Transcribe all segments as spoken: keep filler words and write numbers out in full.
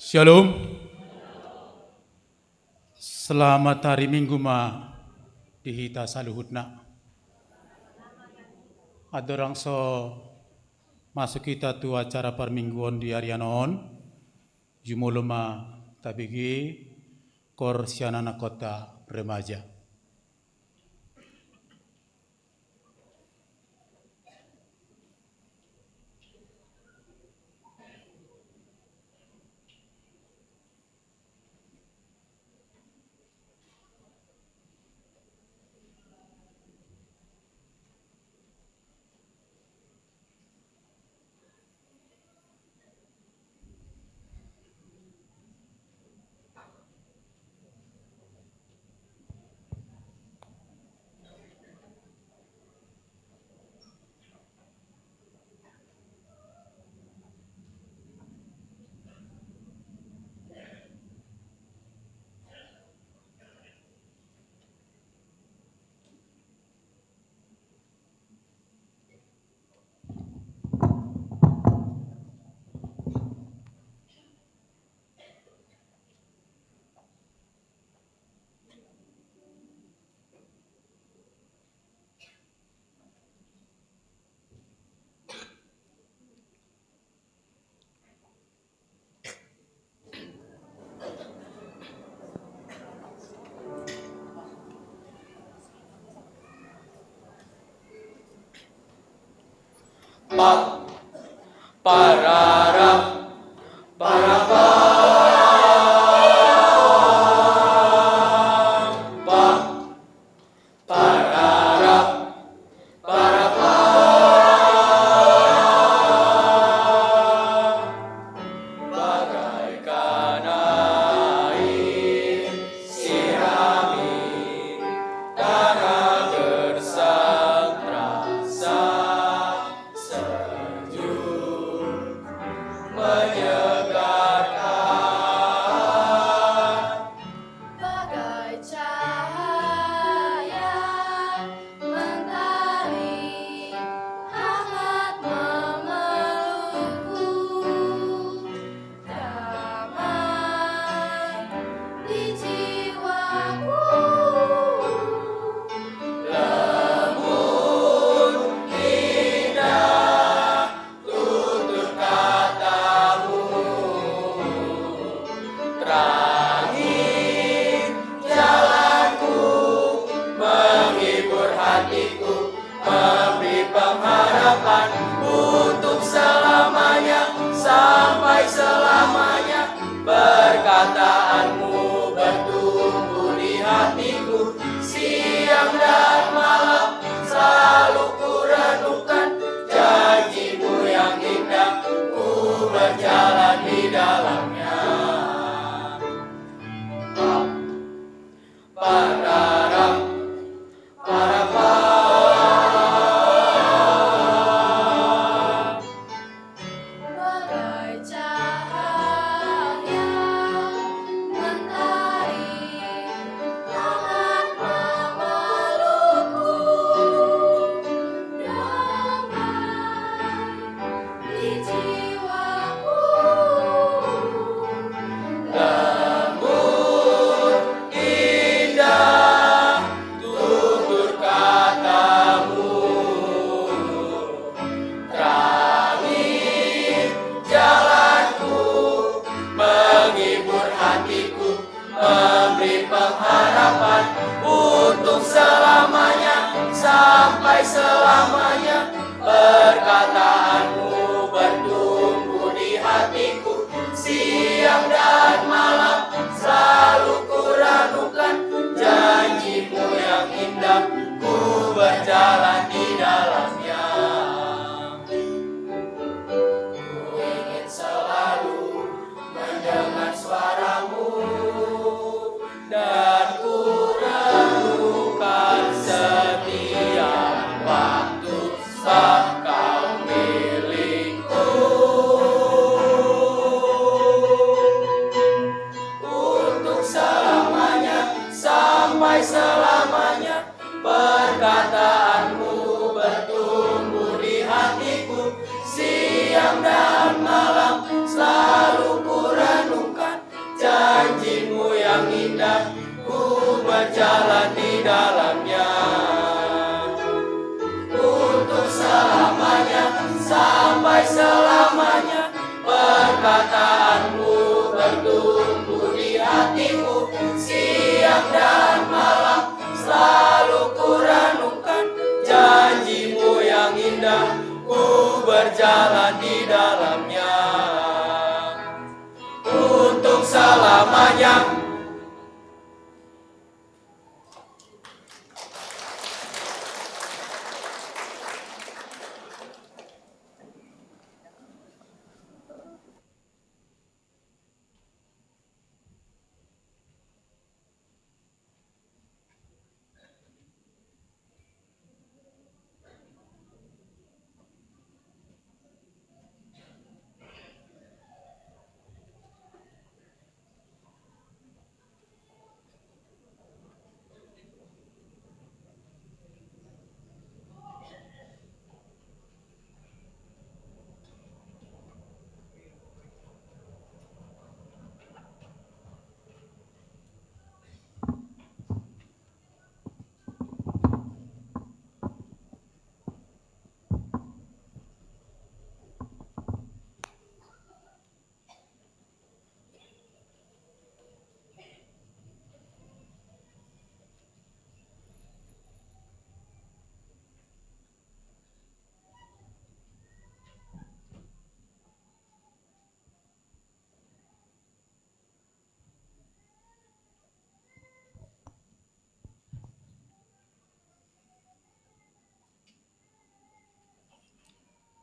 Shalom. Selamat hari Minggu ma di hita saluhutna. Andorang so masuk hita tu acara parmingguon di ari on, jumolo ma tabege kor sian anak kota remaja. Pa, pararap, parapa, pa, pararap, parapa. Bagaikan air sirami tanah gersang terasa sejuk menyegarkan. Bagai cahaya mentari hangat memelukku, damai di jiwaku. Lembut indah tutur katamu, terangi jalanku, menghibur hatiku, memberi pengharapan untuk selamanya, sampai selamanya. Perkataanmu bertumbuh di hatiku, siang dan malam selalu kurenungkan, janjimu yang indah ku berjalan di dalamnya. Pararap, parapa. Bagai cahaya mentari hangat memelukku, damai di jiwaku. Lembut indah tutur katamu, terangi jalanku, menghibur hatiku, memberi pengharapan untuk selamanya, sampai selamanya. Perkataanmu bertumbuh di hatiku, siang dan malam selalu kurenungkan, janjimu yang indah ku berjalan di dalamnya. Ku ingin selalu mendengar suaramu, dan ku renungkan setiap waktu engkau milikku. Untuk selamanya, sampai selamanya, perkataanmu bertumbuh di hatiku, siang dan malam selalu kurenungkan. indah, ku berjalan di dalamnya. Untuk selamanya, sampai selamanya, perkataanmu bertumbuh di hatiku. Siang dan malam selalu kurenungkan janjimu yang indah, ku berjalan di dalamnya. Untuk selamanya.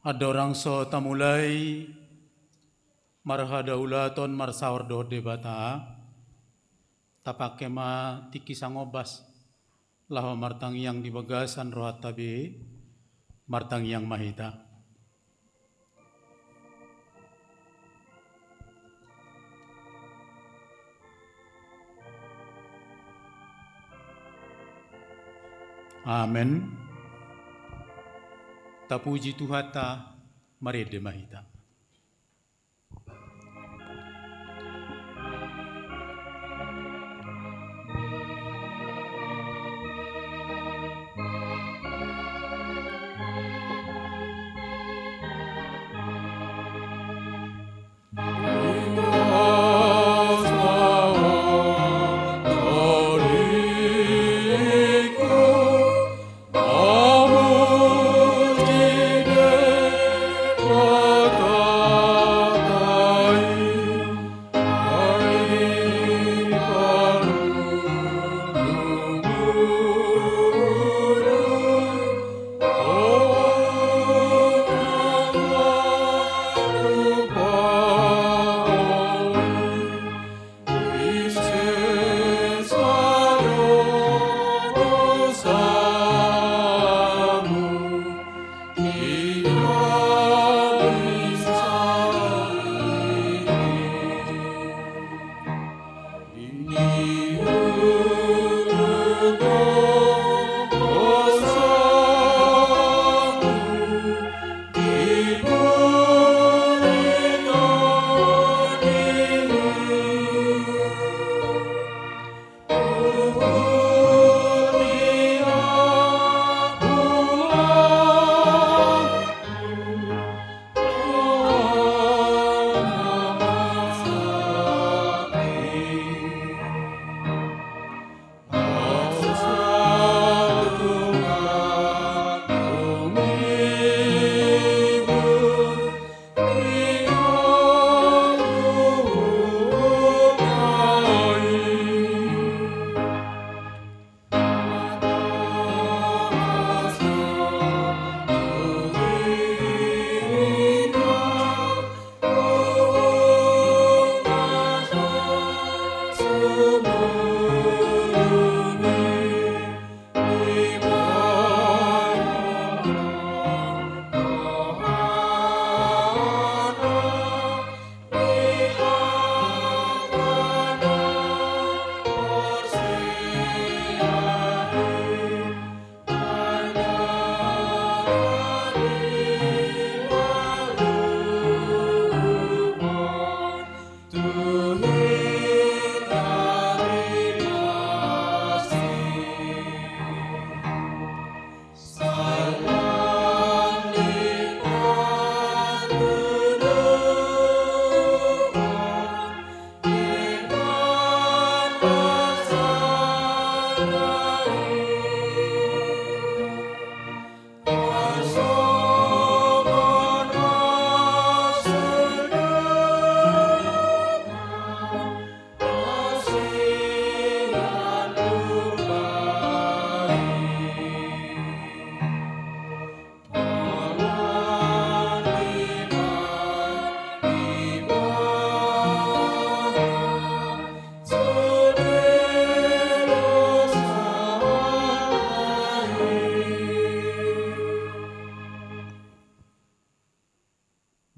Andorang so tamulai marhadaulaton marsaor dohot Debata, tapangke ma tingki sangombas laho martangiang di bagasan rohanta be. Martangiang ma hita. Amen. Tapuji Tuhanta, marende ma hita.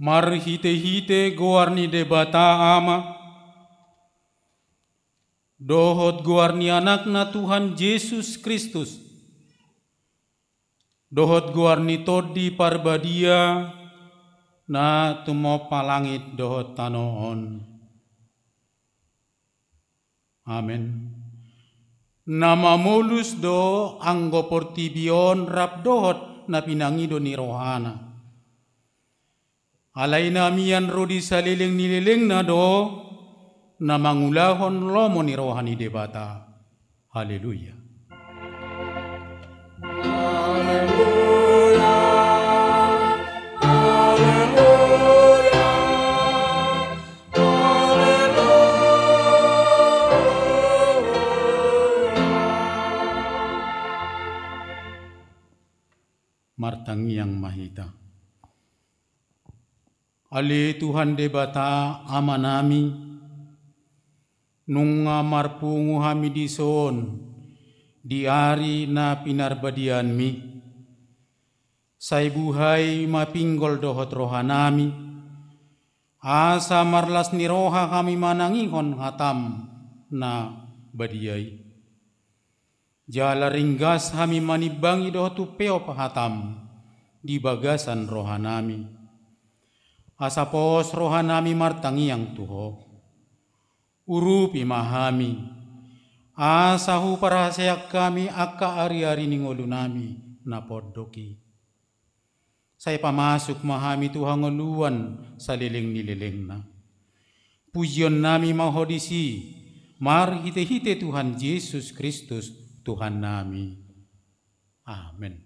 Marhite-hite goar ni Debata Ama, dohot goar ni Anakna Tuhan Jesus Kristus, dohot goar ni Tondi Parbadia, na tumompa langit dohot tano on. Amen. Na mamolus do anggo portibi on rap dohot na pinangido ni rohana. Alai na mian ro di saleleng ni lelengna do na mangulahon lomo ni roha ni Debata. Haleluya. Haleluya. Haleluya. Martangiang ma hita. Ale Tuhan Debata Amanami, nunga marpungu hami dison di ari na pinarbadianmi. Sai buhai ma pinggol dohot rohanami, asa marlas ni roha hami manangihon hatam na badia i. Jala ringgas hami manimbangi dohot umpeop hatam di bagasan rohanami. Asa pos rohanami martangiang tu Ho. Urupi ma hami, asa huparhaseang hami angka ari-ari ni ngolunami na pondok i. Sai pamasuk ma hami tu hangoluan saleleng ni lelengna. Pujionnami ma Ho disi, marhite-hite Tuhan Jesus Kristus, Tuhannami. Amen.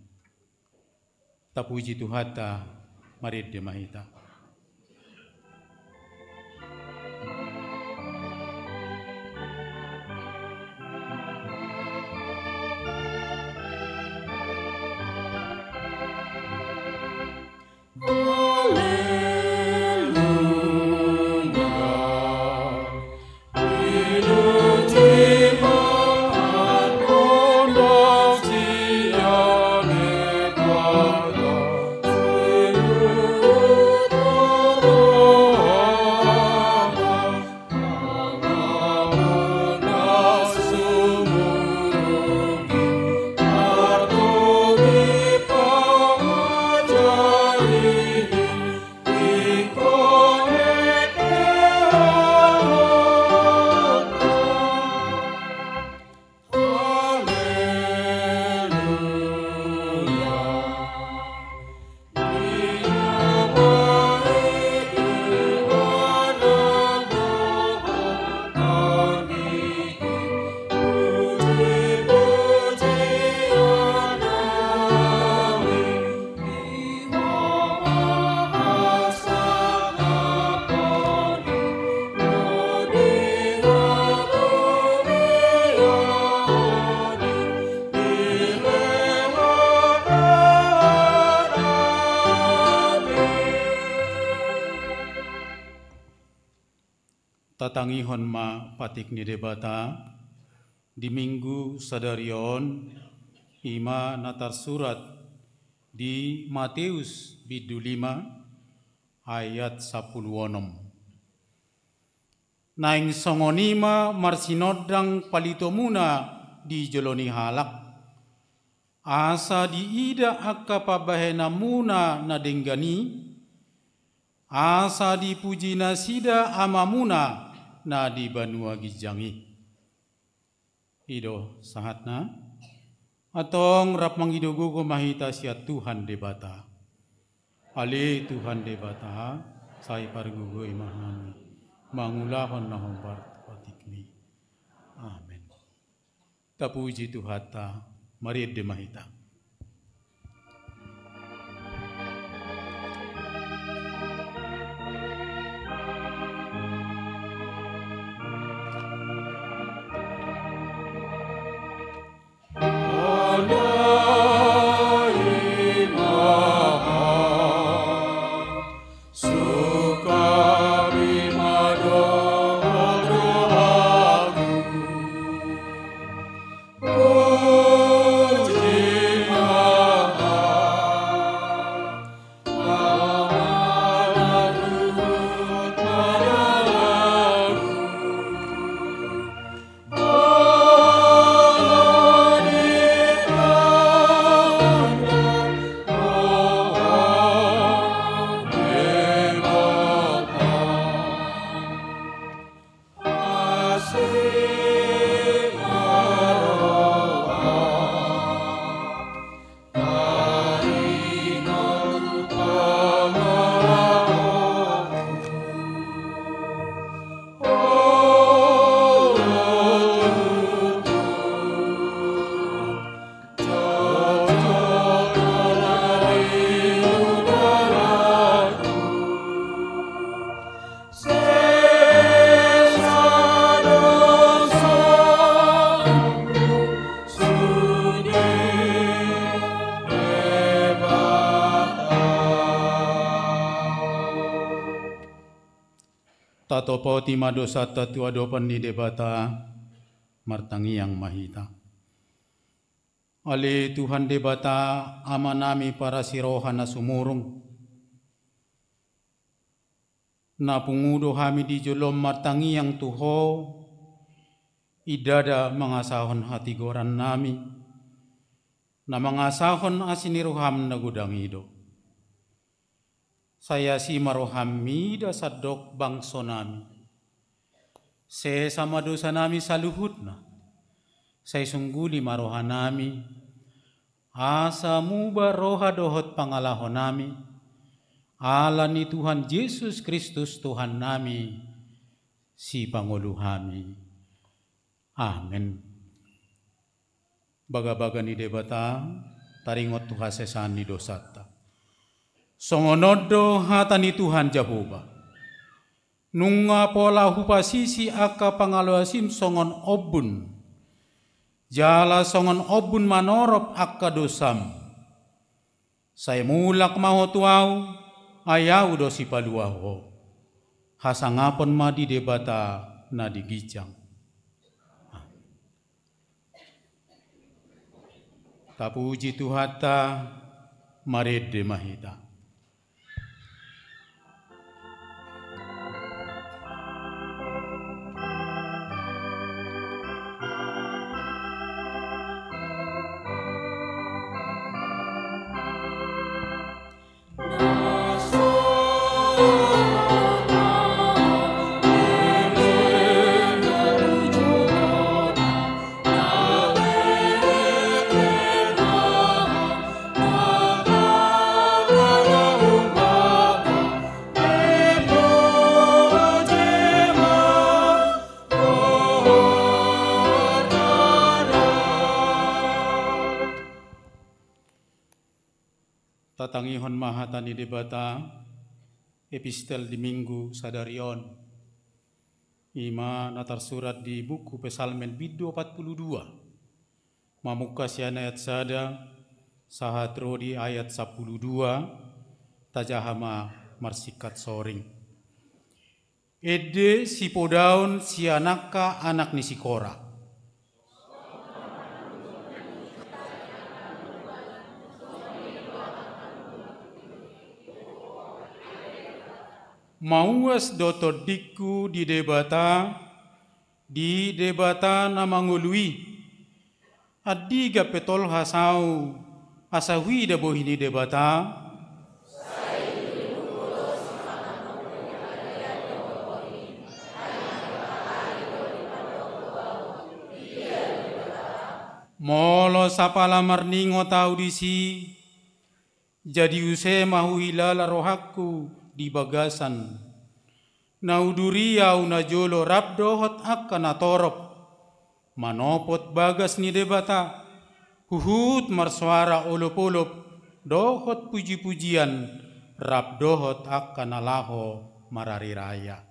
Tapuji Tuhanta, marende ma hita. Tatangihon ma patik ni Debata di Minggu sadari on, i ma na tarsurat di Mateus bindu lima ayat sampulu onom. Naeng songon i ma marsinondang palitomuna di jolo ni halak, asa diida angka pambahenanmuna na denggan i, asa dipuji nasida Amamuna na di banua ginjang i. I do sahatna. Antong rap mangido gogo ma hita sian Tuhan Debata. Ale Tuhan Debata, sai pargogoi ma hami mangulahon na hombar tu patikmi. Amen. Tapuji Tuhanta, marende ma hita. Topoti ma dosanta tu adopan ni Debata. Martangiang ma hita. Ale Tuhan Debata, Amanami parasiroha na sumurung, na pungu do hami di jolom martangiang tu Ho, indada mangasahon hatigorannami, na mangasahon asi ni roham na godang i do. Sai asi ma roham mida sandok bangsonami. Sesa ma dosanami saluhutna. Sai sungguli ma rohanami, asa muba roha dohot pangalahonami, ala ni Tuhan Jesus Kristus Tuhannami, Sipangolu hami. Amen. Bagabaga ni Debata, taringot tu hasesaan ni dosanta. Songon on do hata ni Tuhan Jahowa: Nunga pola hupasisi angka pangalaosim songon ombun, jala songon ombun manorop angka dosam. Sai mulak ma ho tu Ahu, ai Ahu do Sipalua ho. Hasangapon ma di Debata na di ginjang. Tapuji Tuhanta, marende ma hita. Tatangihon ma hata ni Debata, epistel di Minggu sadari on. I ma na tarsurat di buku Psalmen bindu opat pulu dua. Mamungka sian ayat sada, sahat ro di ayat sampulu dua, tajaha ma marsingkat soring. Ende sipodaon sian angka anak ni si Kora. Mauas do tondingku di Debata, di Debata na mangolu i. Andigan pe tolhas ahu, asa huida bohi ni Debata? Molo sapala marningot ahu disi, jadi use ma huhilala rohangku di bagasan. Na udur i ahu najolo rap dohot angka natorop, manopot bagas ni Debata, huhut marsoara olopolop dohot pujipujian, rap dohot angka na laho marariraya.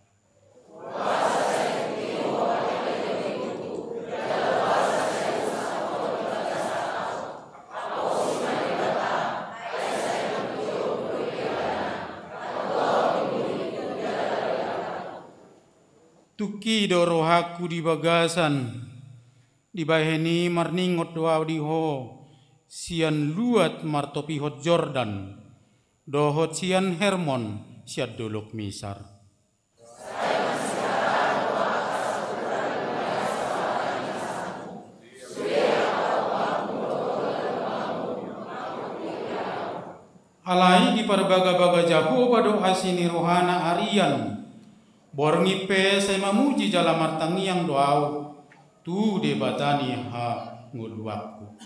Tungki do rohangku di bagasan, dibahen i marningot do ahu di Ho, sian luat martopihon Jordan, dohot sian Hermon, sian dolok Misar. Alai diparbagabaga Jahowa do asi ni rohana arian. Borngin pe sai mamuji jala martangiang do ahu tu Debata ni hangoluanku.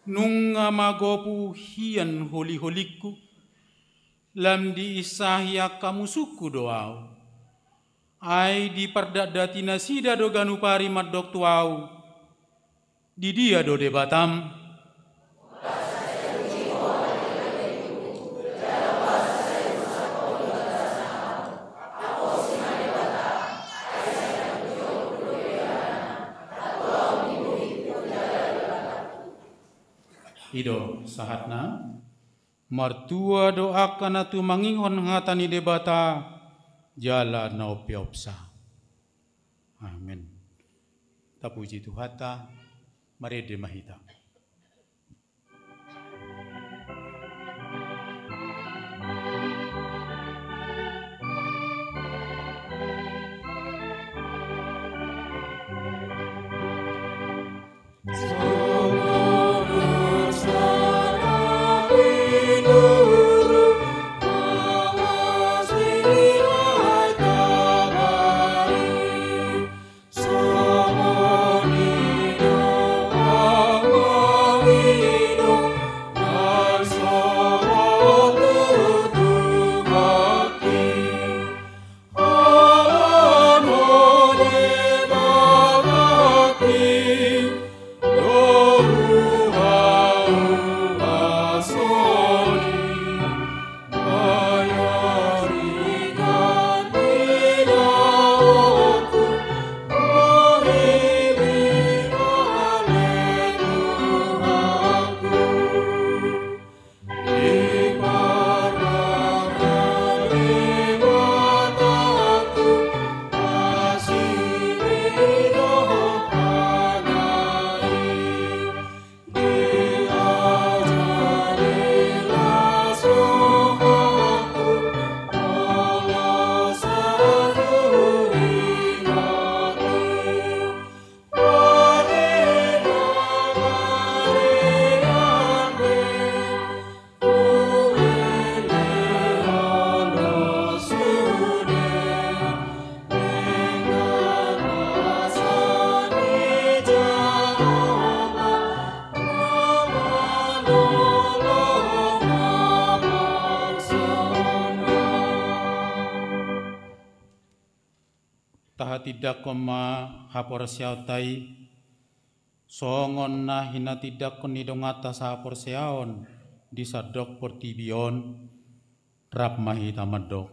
Nunga magopu hian holiholingku, lam diinsahi angka musungku do ahu. Ai dipardakdaki nasida do ganup ari mandok tu ahu: Di dia do Debatam? I do sahatna. Martua do angka na tumangion hata ni Debata jala na umpeopsa. Amen. Tapuji Tuhanta. Marende ma hita. Tahatindangkon ma haporseaonta i, songon na hinatindangkon ni donganta sahaporseaon di sandok portibi on. Rap ma hita mandok: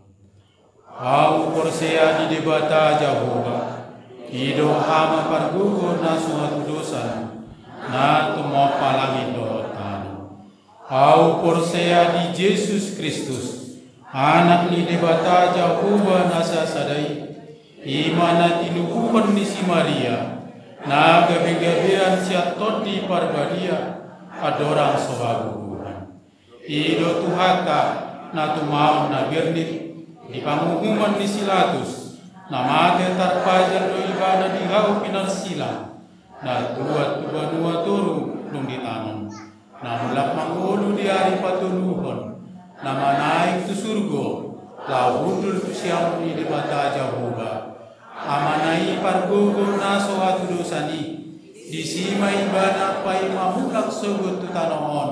Ahu porsea di Debata Jahowa, i do Ama pargogo na so hatudosan, na tumompa langit dohot tano. Ahu porsea di Jesus Kristus, Anak ni Debata Jahowa na sasada i, i ma na tinubuhon ni si Maria, na gabegabean sian Tondi Parbadia, andorang so habubuhan. I do Tuhanta, na tumaon na bernit di panguhuman ni si Latus, na mate tarpajar do ibana di hau pinarsilang, na tuat tu banua toru dung ditanom, na mulak mangolu di ari patoluhon, na manaek tu surgo, laho hundul tu siamun ni Debata Jahowa, Amana i pargogo na so hatudosan i, disi ma ibana paima mulak sogot tu tano on,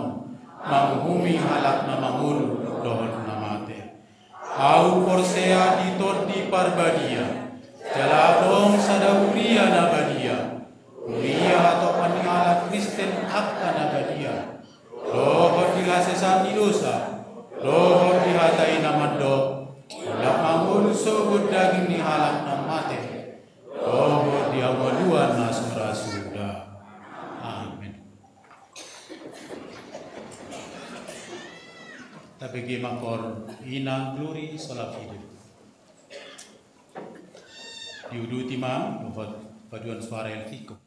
manguhumi halak na mangolu dohot na mate. Ahu porsea di Tondi Parbadia, jala adong sada huria na badia, huria hatopan ni halak Kristen angka na badia, dohot di hasesaan ni dosa, dohot di hata i na mandok, mulak mangolu sogot daging ni halak na mate, dohot di hangoluan na so ra suda. Amen. Tabege ma hor ina Glory sola fide. Diuduti ma dohot paduan suara El Fico.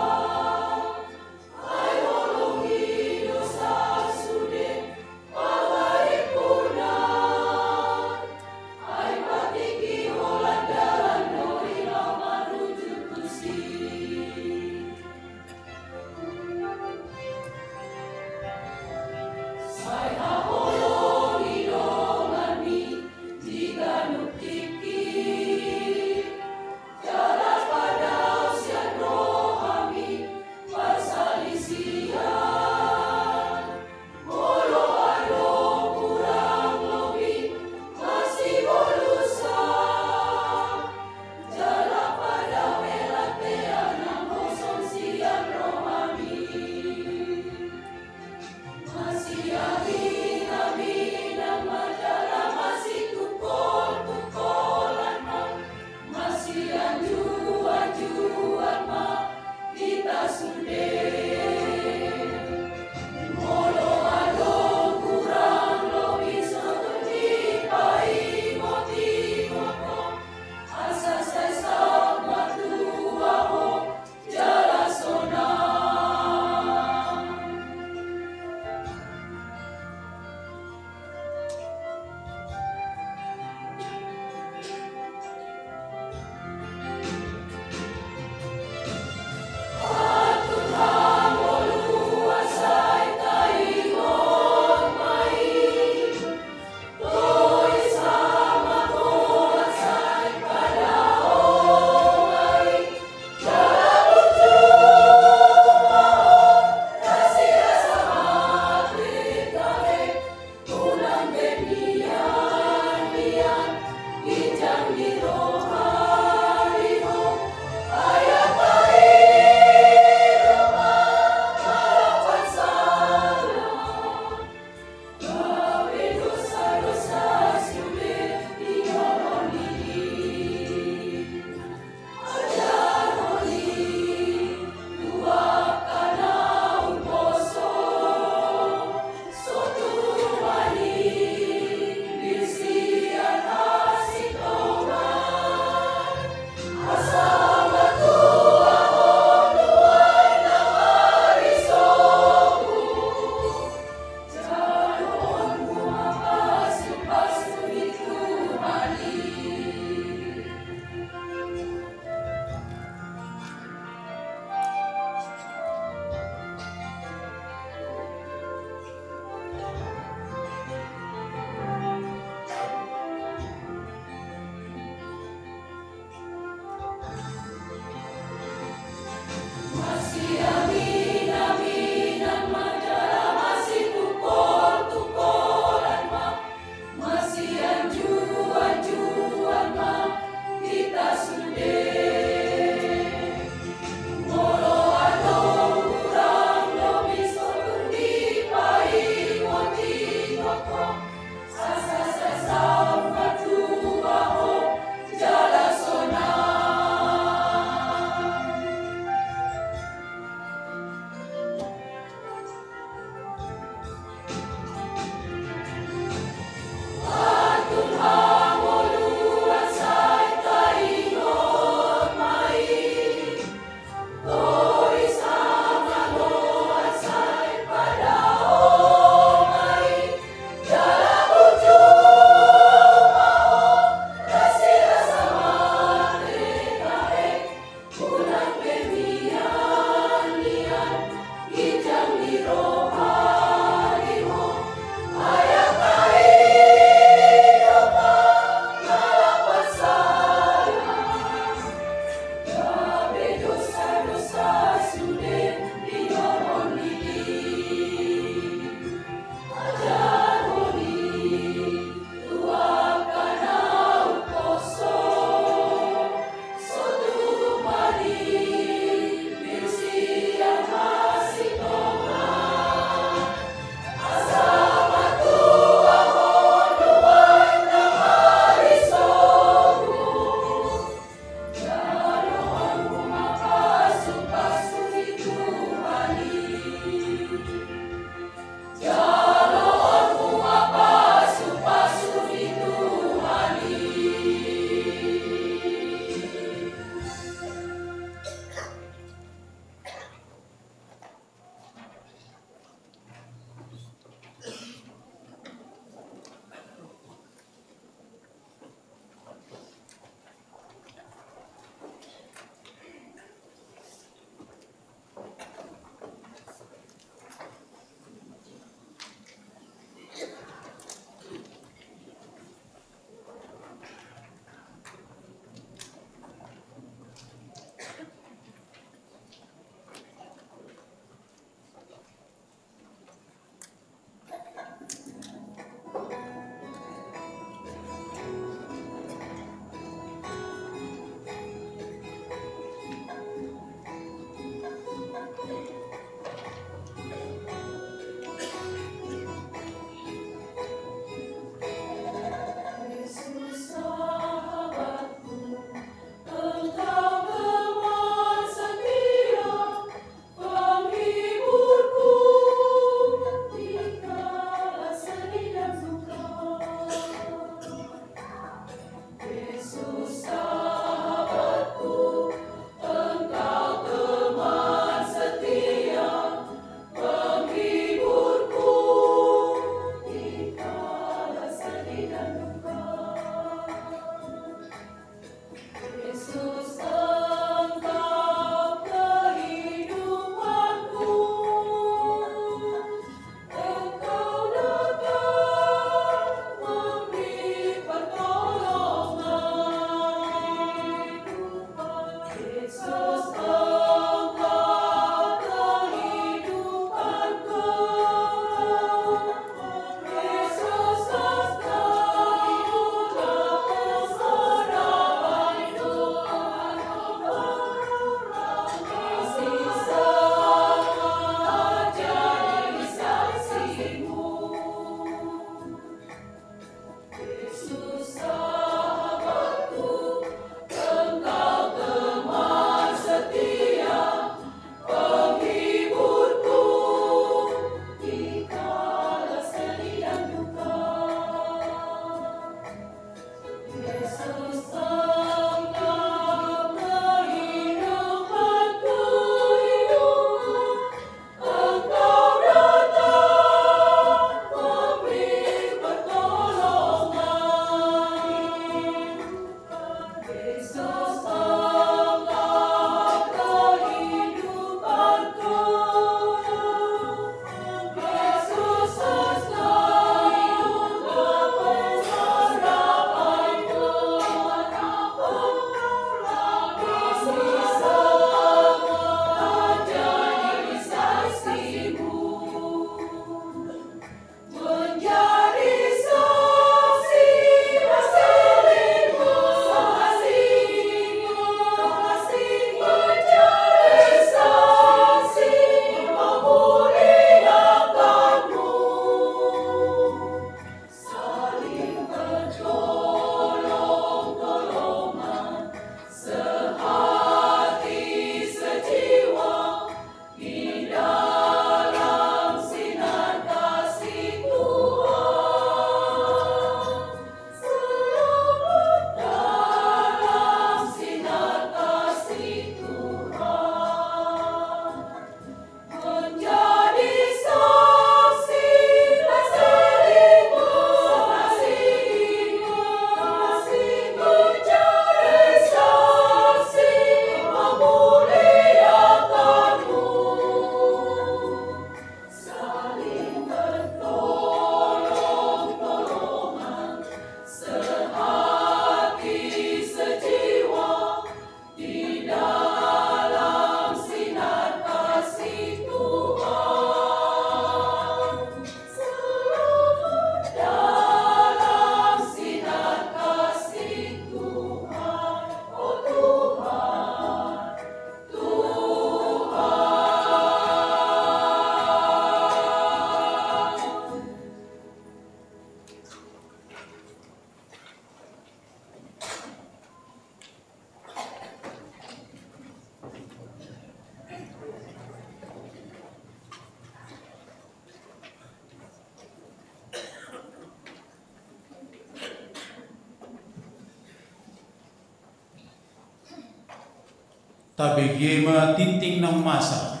Tabege ma tingting na ummasa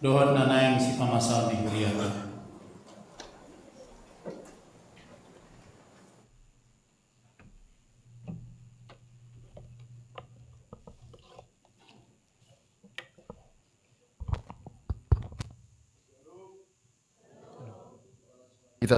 dohot na naeng sipamasaon ni huriata. Kita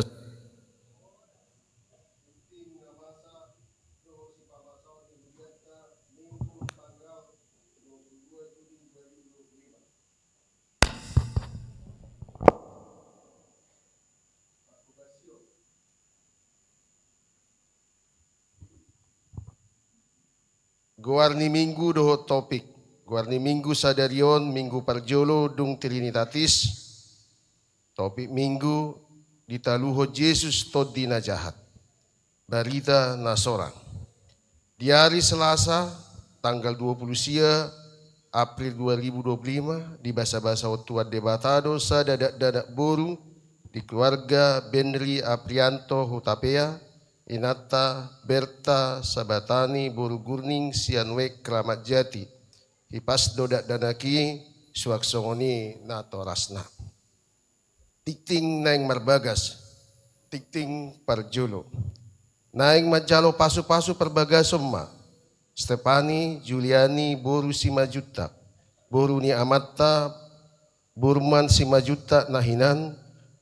Goar ni minggu dohot topik. Goar ni minggu sadari on, minggu parjolo dung Trinitatis. Topik minggu: Ditaluhon Jesus tondi na jahat. Barita na sorang. Di ari Selasa, tanggal dua puluh sia April dua ribu dua puluh lima, dibasabasahon Tuhan Debata do sada dakdanak boru di keluarga Benri Aprianto Hutapea, inanta Berta Sabatani boru Gurning sian Wek Kramat Jati. Hipas do dakdanak i, suang songon i natorasna. Tingting naeng marbagas. Tingting parjolo. Naeng manjalo pasupasu parbagason ma Stepani Juliani boru Simanjuntak, boru ni amanta Burman Simanjuntak na hinan,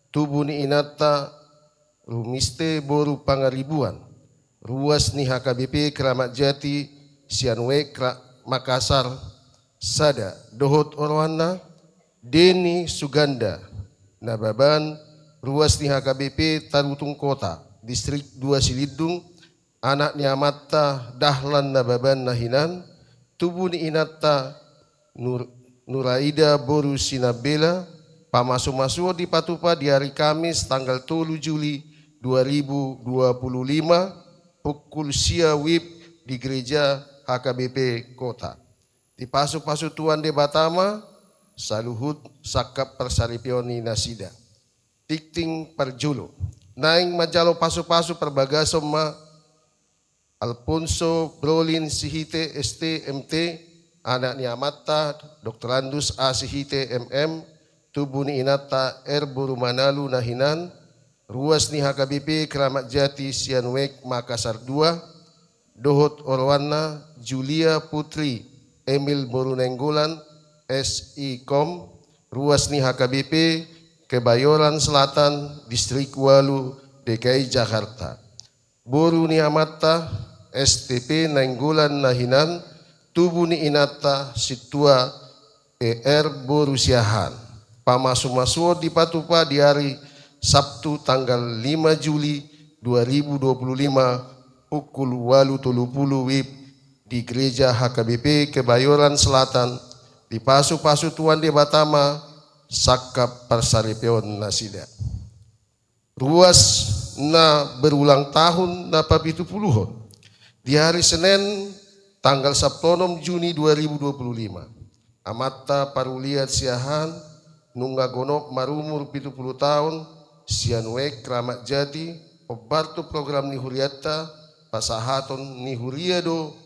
tubu ni inanta Rumiste boru Pangaribuan, ruas ni H K B P Kramat Jati sian Wek Kra-, Makassar, sada, dohot oroanna Deni Suganda Nababan, ruas ni H K B P Tarutung Kota, Distrik dua Silindung, anak ni amanta Dahlan Nababan na hinan, tubu ni inanta Nur-, Nuraida boru Sinambela, pamasumasuon dipatupa di ari Kamis tanggal tolu Juli dua ribu dua puluh lima, pukul sia wib di gereja H K B P Kota. Dipasupasu Tuhan Debata ma saluhut sangkap parsaripeon ni nasida. Tingting parjolo. Naeng manjalo pasupasu parbagason ma Alfonso Brolin Sihite S T M T, anak ni amanta Doktorandus A Sihite M M, tubu ni inanta R boru Manalu na hinan, ruas ni H K B P Kramat Jati sian Wek Makassar dua, dohot oroanna Julia Putri Emil boru Nainggolan, S I Kom, ruas ni H K B P Kebayoran Selatan, Distrik ualu, D K I Jakarta. Boru ni amanta S T P Nainggolan na hinan, tubu ni inanta Sintua E R boru Siahaan. Pamasumasuon dipatupa di ari Sabtu tanggal lima Juli dua ribu dua puluh lima, pukul ualu tolu pulu wib di gereja H K B P Kebayoran Selatan, dipasupasu Tuhan Debata ma sangkap parsaripeon nasida. Ruas na berulang tahun na papitupuluhon. Di hari Senen, tanggal sampulu onom Juni dua ribu dua puluh lima, amanta Parulian Siahaan, nunga gonop marumur pitu pulu taon, sian Wek Kramat Jati, hombar tu program ni hurianta, pasahaton ni huria do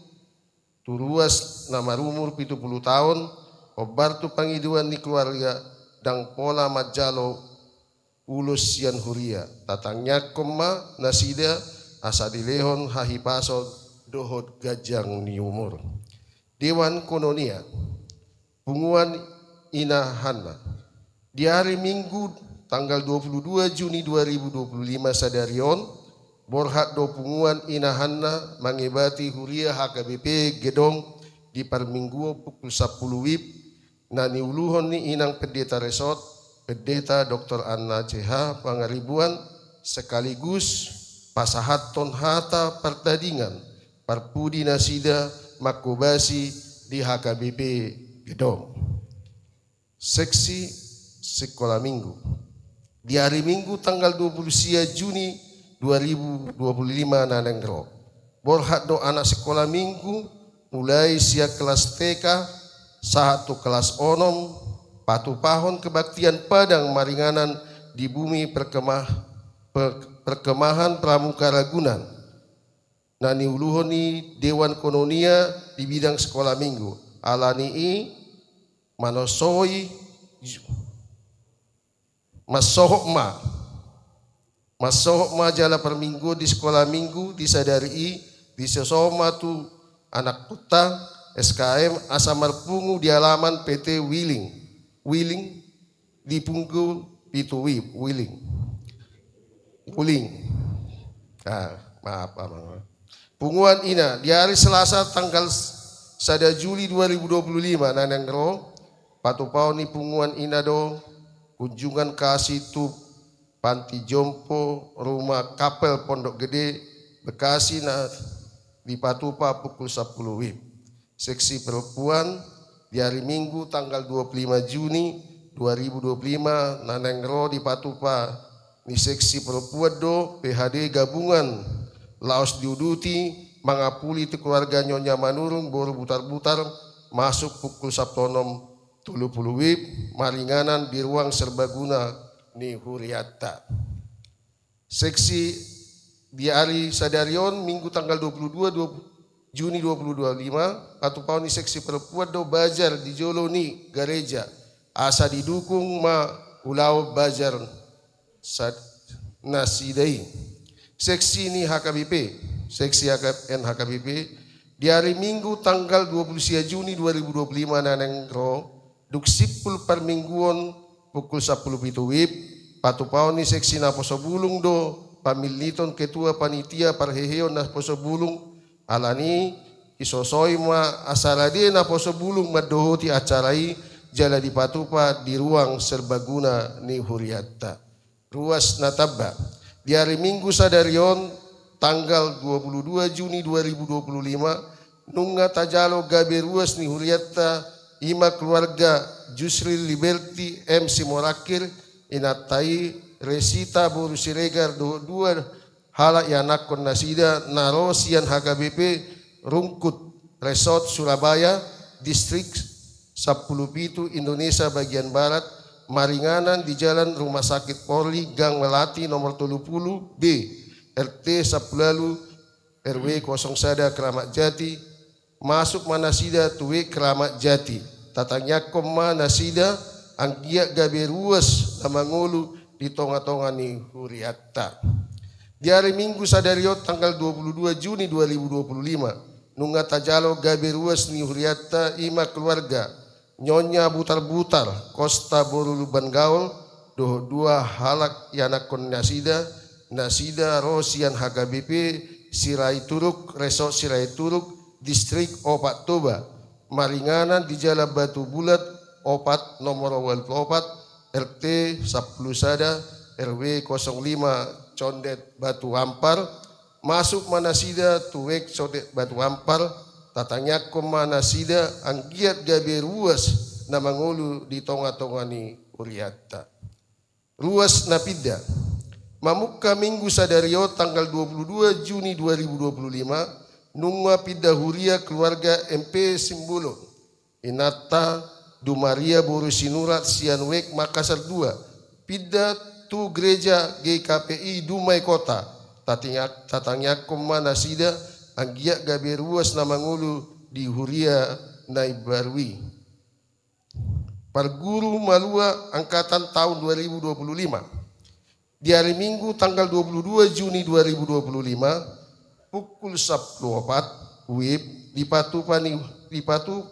tu ruas na marumur pitu pulu taon, hombar tu pangidoan ni keluarga, ndang pola manjalo ulos sian huria. Tatangiangkon ma nasida asa dilehon hahipason dohot ganjang ni umur. Dewan Koinonia. Punguan Ina Hanna. Di ari Minggu tanggal dua puluh dua Juni dua ribu dua puluh lima sadari on, borhat do Punguan Ina Hanna mangebati huria H K B P Gedong di parmingguon pukul sampulu wib, na niuluhon ni Inang Pendeta Resort, Pendeta Doktor Anna C H Pangaribuan, sekaligus pasahathon hata partadingan parpudi nasida manghobasi di H K B P Gedong. Seksi Sikola Minggu. Di ari Minggu tanggal dua puluh sia Juni dua ribu dua puluh lima na naeng ro, borhat do anak sikola Minggu mulai sian kelas T K sahat tu kelas onom, patupahon kebaktian padang maringanan di bumi perkemah-, per-, perkemahan Pramuka Ragunan, na niuluhon ni Dewan Koinonia di bidang Sikola Minggu. Alani i manosoi ju-, mansohot ma. Mansohot ma jala parmingguon di sekolah minggu di sadari i, disoso ma tu anakkonta S K M asa marpungu di alaman P T Wiling. Wiling di punggung pitu WIB, Wiling. Wuling. Ah, maaf, Amang. Punguan ina, di hari Selasa tanggal sada Juli dua ribu dua puluh lima, na naeng ro, patupaon ni punguan ina do kunjungan kasih tu Panti Jompo Rumah Kapel Pondok Gede, Bekasi, na dipatupa pukul sampulu WIB. Seksi perempuan, di hari Minggu tanggal dua puluh lima Juni dua ribu dua puluh lima, na naeng ro di patupa ni seksi perempuan do P H D gabungan laos diuduti mangapuli tu keluarga Nyonya Manurung boru Butarbutar, masuk pukul sampulu onom tolu puluh WIB, maringanan di ruang serbaguna ni huriatta. Seksi di ari sadari on, Minggu tanggal dua puluh dua, dua, Juni dua ribu dua puluh lima, patupaon ni seksi perempuan do bazar di jolo ni gareja, asa didukung ma ulaon bazar sad-, nasida i. Seksi ni H K B P, seksi H K N H K B P, di ari Minggu tanggal dua puluh sia Juni dua ribu dua puluh lima na naeng ro, dung simpul parmingguon pukul sampulu pitu WIB, patupaon ni seksi naposo bulung do pamilliton ketua panitia parheheon naposo bulung, alani i disosoi ma asa rade naposo bulung mandohoti acara i jala dipatupa di ruang serbaguna ni huriatta. Ruas na tamba. Di ari Minggu sadari on, tanggal dua puluh dua Juni dua ribu dua puluh lima, nunga tajalo gabe ruas ni huriatta, i ma keluarga Jusril Liberty M Simorakir, inanta i Resita boru Siregar dohot dua halak ianakkon nasida na ro sian H K B P Rungkut Resort Surabaya, Distrik sampulu pitu Indonesia bagian barat, maringanan di Jalan Rumah Sakit Polri, Gang Melati nomor tolu puluh B, R T sampulu ualu, R W kosong sada, Keramat Jati. Masuk ma nasida tu WIB Keramat Jati. Tatangiangkon ma nasida anggiat gabe ruas na mangolu di tonga-tonga ni huriatta. Di ari Minggu sadari on, tanggal dua puluh dua Juni dua ribu dua puluh lima, nunga tajalo gabe ruas ni huriatta, i ma keluarga Nyonya Butar-Butar Kosta boru Lumban Gaol dohot dua halak ianakkon nasida, nasida ro sian H K B P Siraituruk, Resort Siraituruk, Distrik Opat Toba, maringanan di Jalan Batu Bulat opat, nomor ualu puluh opat, R T sampulu sada, R W kosong lima, Condet, Batu Ampar. Masuk ma nasida tu WIB Condet, Batu Ampar. Tatangiangkon ma nasida anggiat gabe ruas na mangolu di tonga-tonga ni huriatta. Ruas na pinda. Mamungka Minggu sadari on, tanggal dua puluh dua Juni dua ribu dua puluh lima, nunga pinda huria keluarga M P Simbolon, inanta Dumaria boru Sinurat sian WIB Makassar dua, pinda tu gereja G K P I Dumai Kota. Tatinga-, tatangiangkon ma nasida anggiat gabe ruas na mangolu di huria na imbaru i. Parguru Malua angkatan taon dua ribu dua puluh lima. Di ari Minggu tanggal dua puluh dua Juni dua ribu dua puluh lima, pukul sampulu opat WIB, dipatupa ni, dipatu-,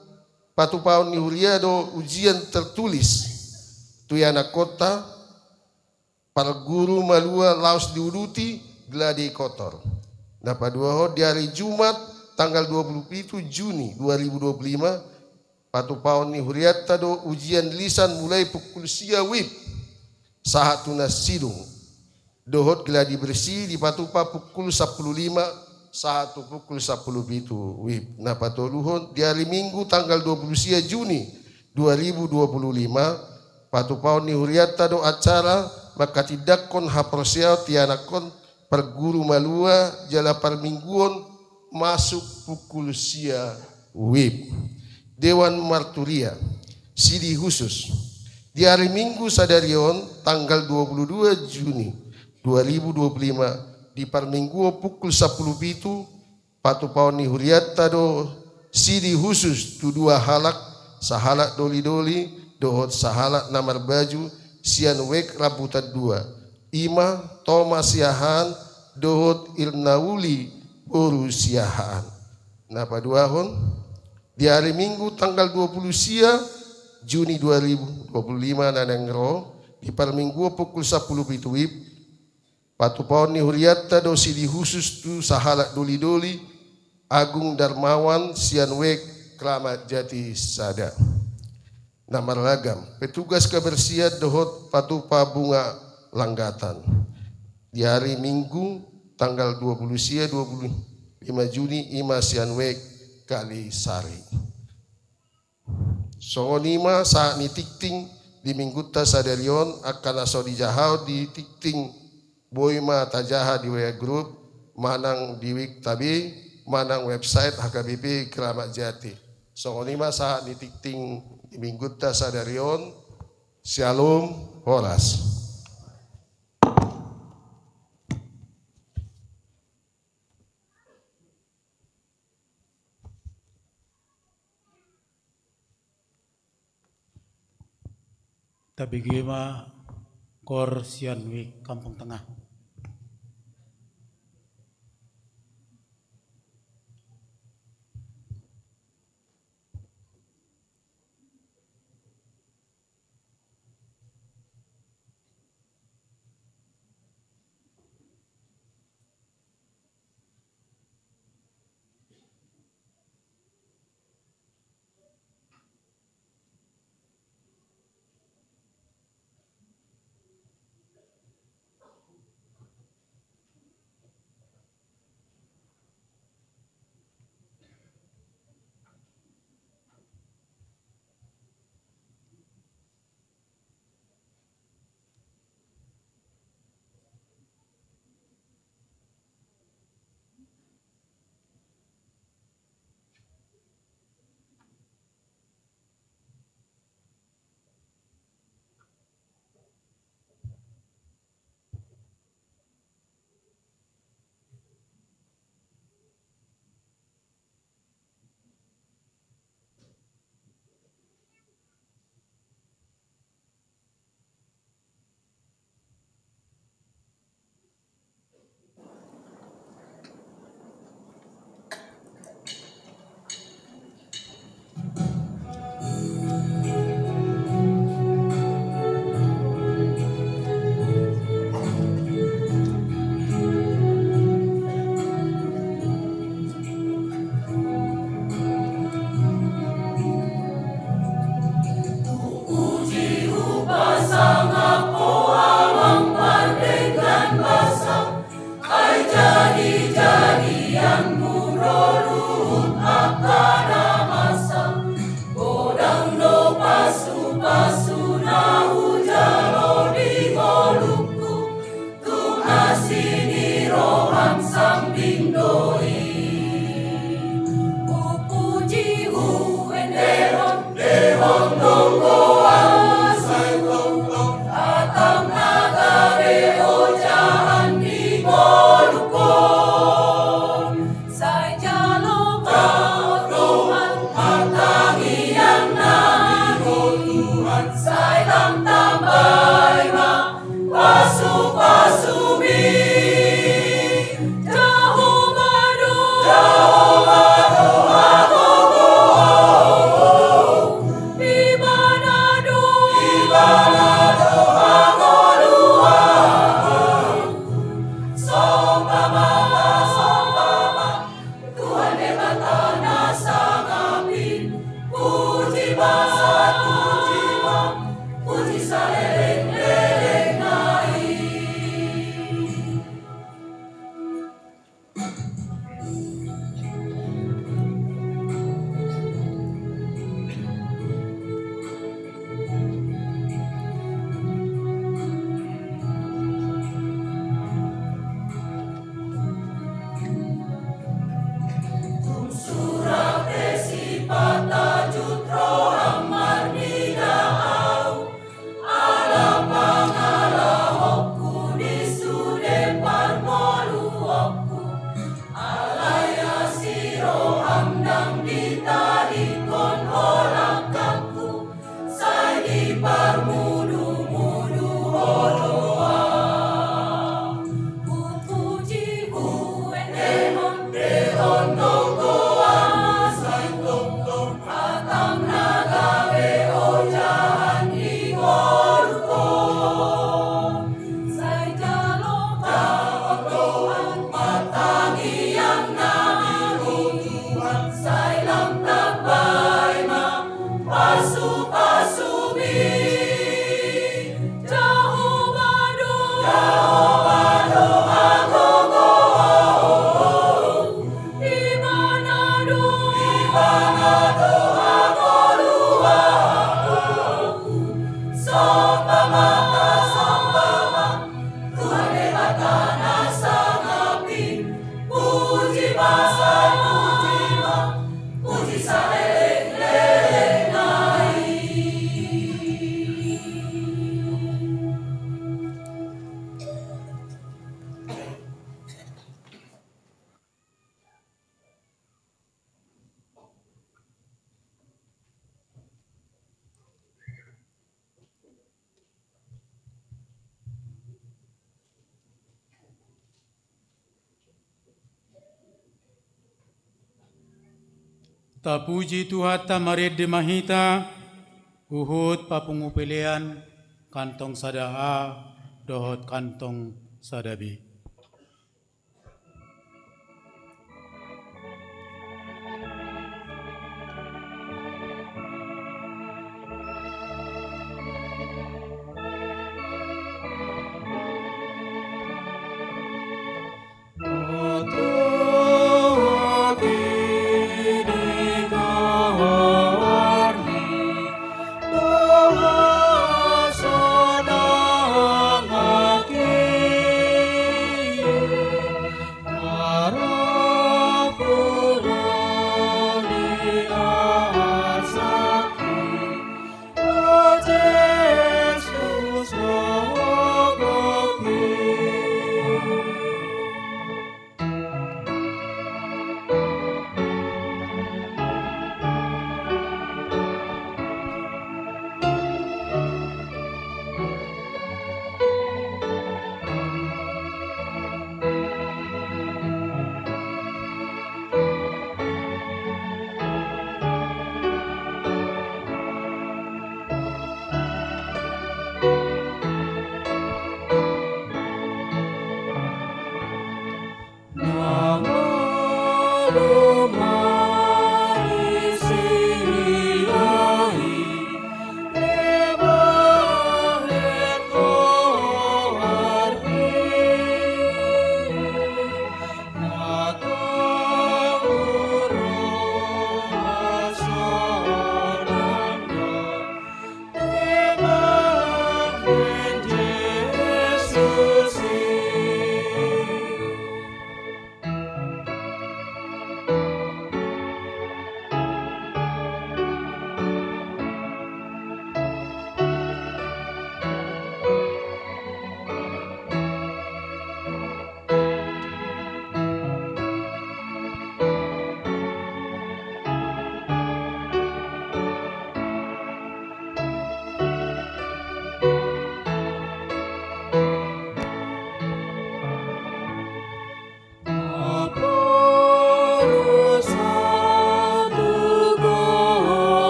patupaon ni huria do ujian tertulis tu ianakkon ta, Parguru Malua laos diuduti gladiator. Na paduahon, di ari Jumat tanggal dua puluh pitu Juni dua ribu dua puluh lima, patupaon ni huriatta do ujian lisan mulai pukul sia WIB sahat tu na sidung. Dohot gladi bersih dipatupa pukul sampulu lima sahat tu pukul sampulu pitu WIB. Na patoluhon, di ari Minggu tanggal dua puluh sia Juni dua ribu dua puluh lima, patupaon ni huriatta do acara manghatindanghon haporseaon tu ianakkon Parguru Malua jala parmingguon masuk pukul sia WIB. Dewan Marturia, sidi khusus. Di ari Minggu sadari on, tanggal dua puluh dua Juni dua ribu dua puluh lima, di parmingguon pukul sampulu pitu, patupaon ni huriatta do Sidi husus tu dua halak, sahalak doli-doli dohot sahalak na marbaju sian wijk rambutan dua, i ma Toma Siahaan dohot Irnauli boru Siahaan. Na paduahon, di ari Minggu tanggal dua puluh sia Juni dua ribu dua puluh lima na naeng ro, di parmingguon pukul sampulu pitu wib, patupaon ni hurianta do sidi husus tu sahalak doli-doli, Agung Darmawan sian wijk Kramat Jati sada. Na marragam, petugas kebersihan dohot patupa bunga langgatan. Di ari Minggu tanggal dua puluh sia dua puluh lima Juni, i ma sian wijk Kalisari. Songon i ma sahat ni tingting di Minggunta sadari on. Angka na so dijahahon di tingting boi ma tajaha di W A grup, manang di wijk ta be, manang website H K B P Kramat Jati. Songon i ma sahat ni tingting di Minggunta sadari on. Syalom, horas. Tabege ma koor sian wijk Kampung Tengah. Tapuji Tuhanta, marende ma hita, huhut papungu pelean kantong sada A dohot kantong sada B.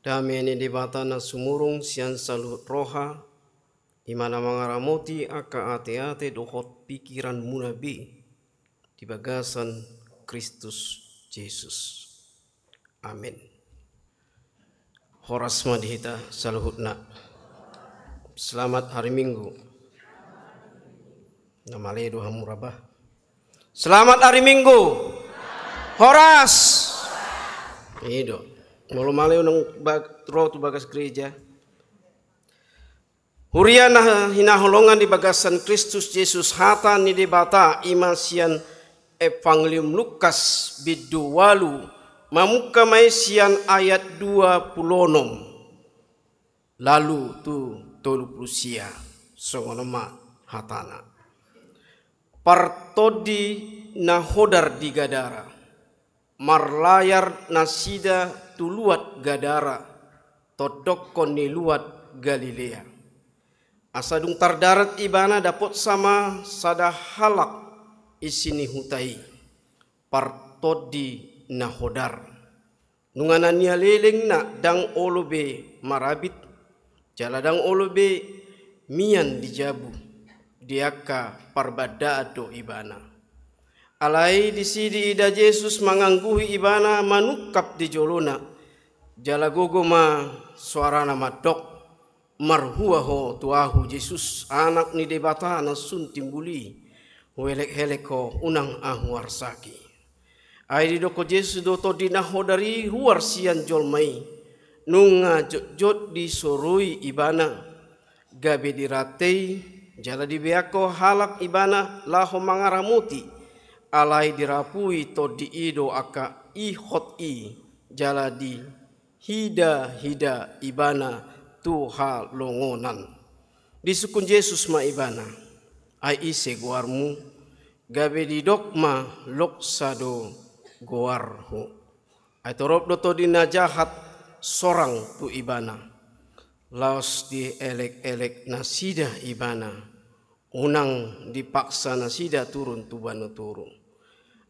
Dame ni Debata na sumurung sian saluhut roha, i ma na mangaramoti angka ateate dohot pikiranmuna be di bagasan Kristus Jesus. Amen. Horas ma di hita saluhutna. Selamat hari Minggu. Na male do hamu ra bah. Selamat hari Minggu. Horas. I do. Molo male unang bag-, ro tu bagas gereja. Huria na hinaholongan di bagasan Kristus Jesus, hata ni Debata i ma sian Evangelium Lukas bindu ualu, mamungka ma i sian ayat dua pulu onom lalu tu tolu pulu sia, songon on ma hatana. Partondi na hodar di Gadara. Marlayar nasida tu luat Gadara, tondokkon ni luat Galilea. Asa dung tardarat ibana, dapotsa ma sada halak isi ni huta i, partondi na hodar. Nunga na nialelengna ndang olo be marabit, jala ndang olo be mian di jabu, di angka parbandaan do ibana. Alai disi diida Jesus mangangguhi ibana manungkap di jolona, jala gogo ma soarana mandok, "Marhua ho tu ahu, Jesus, Anak ni Debata na sun timbul i, huelek-elek ho, unang ahu arsaki." Ai didokkon Jesus do tondi na hodar i ruar sian jolma i, nunga jotjot disoroi ibana, gabe dirantei, jala dibeakkon halak ibana laho mangaramoti, alai dirapui tondi i do angka ihot i, jala di hida-hida ibana tu halongonan. Disungkun Jesus ma ibana, "Ai ise goarmu?" Gabe didok ma, "Loksa do goarhu." Ai torop do tondi na jahat sorang tu ibana, laos dielek-elek nasida ibana, unang dipaksa nasida turun tu banua toru.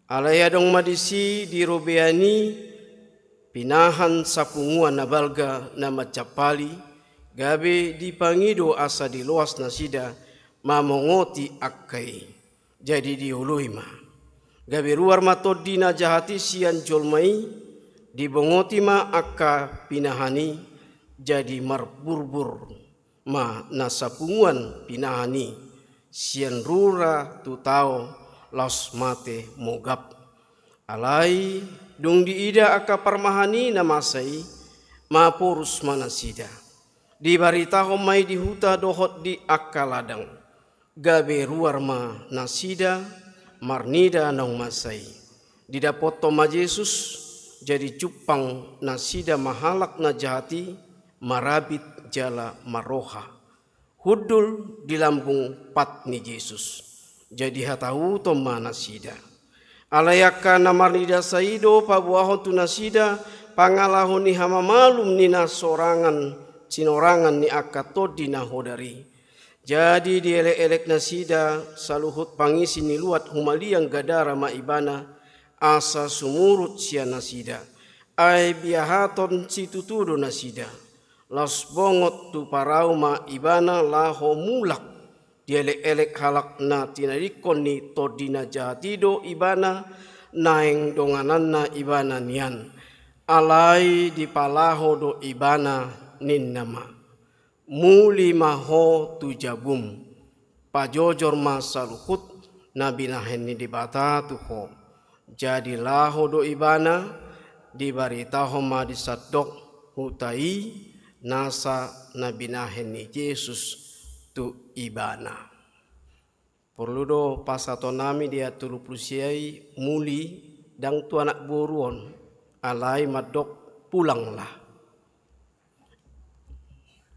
Alai adong ma disi di robean i pinahan sapunguan na balga na manjampali, gabe dipangido asa diloas nasida mamongoti angka i. Jadi dioloi ma. Gabe ruar ma tondi na jahat i sian jolma i, dibongoti ma angka pinahan i, jadi marburbur ma na sapunguan pinahan i sian rura tu tao laos mate mogap. Alai Dung diida angka parmahan i na masa i, maporus ma nasida. Dibaritahon ma i di huta dohot di angka ladang. Gabe ruar ma nasida marnida naung masa i. Didapothon ma Jesus, jadi jumpang nasida ma halak na jahat i, marabit jala marroha. Hundul di lambung pat ni Jesus. Jadi hatahuton ma nasida. Alai angka na marnida sa i do paboahon tu nasida pangalaho ni hamamalum ni na sorangan sinorangan ni angka tondi na hodar i. Jadi dielek-elek nasida saluhut pangisi ni luat humaliang Gadara ma ibana, asa sumurut sian nasida. Ai biahaton situtu do nasida. Laos bongot tu parau ma ibana laho mulak. Dielek-elek halak na tinadingkon ni tondi na jahat i do ibana, naeng dongananna ibana nian. Alai dipalaho do ibana, ninna ma: Muli ma ho tu jabum, pajojor ma saluhut na binahen ni Debata tu ho. Jadi laho do ibana, dibaritahon ma di sandok huta i nasa na binahen ni Jesus tu ibana. Porlu do pasahaton nami di ayat tolu pulu sia i, muli, ndang tu anak boru on, alai mandok pulanglah.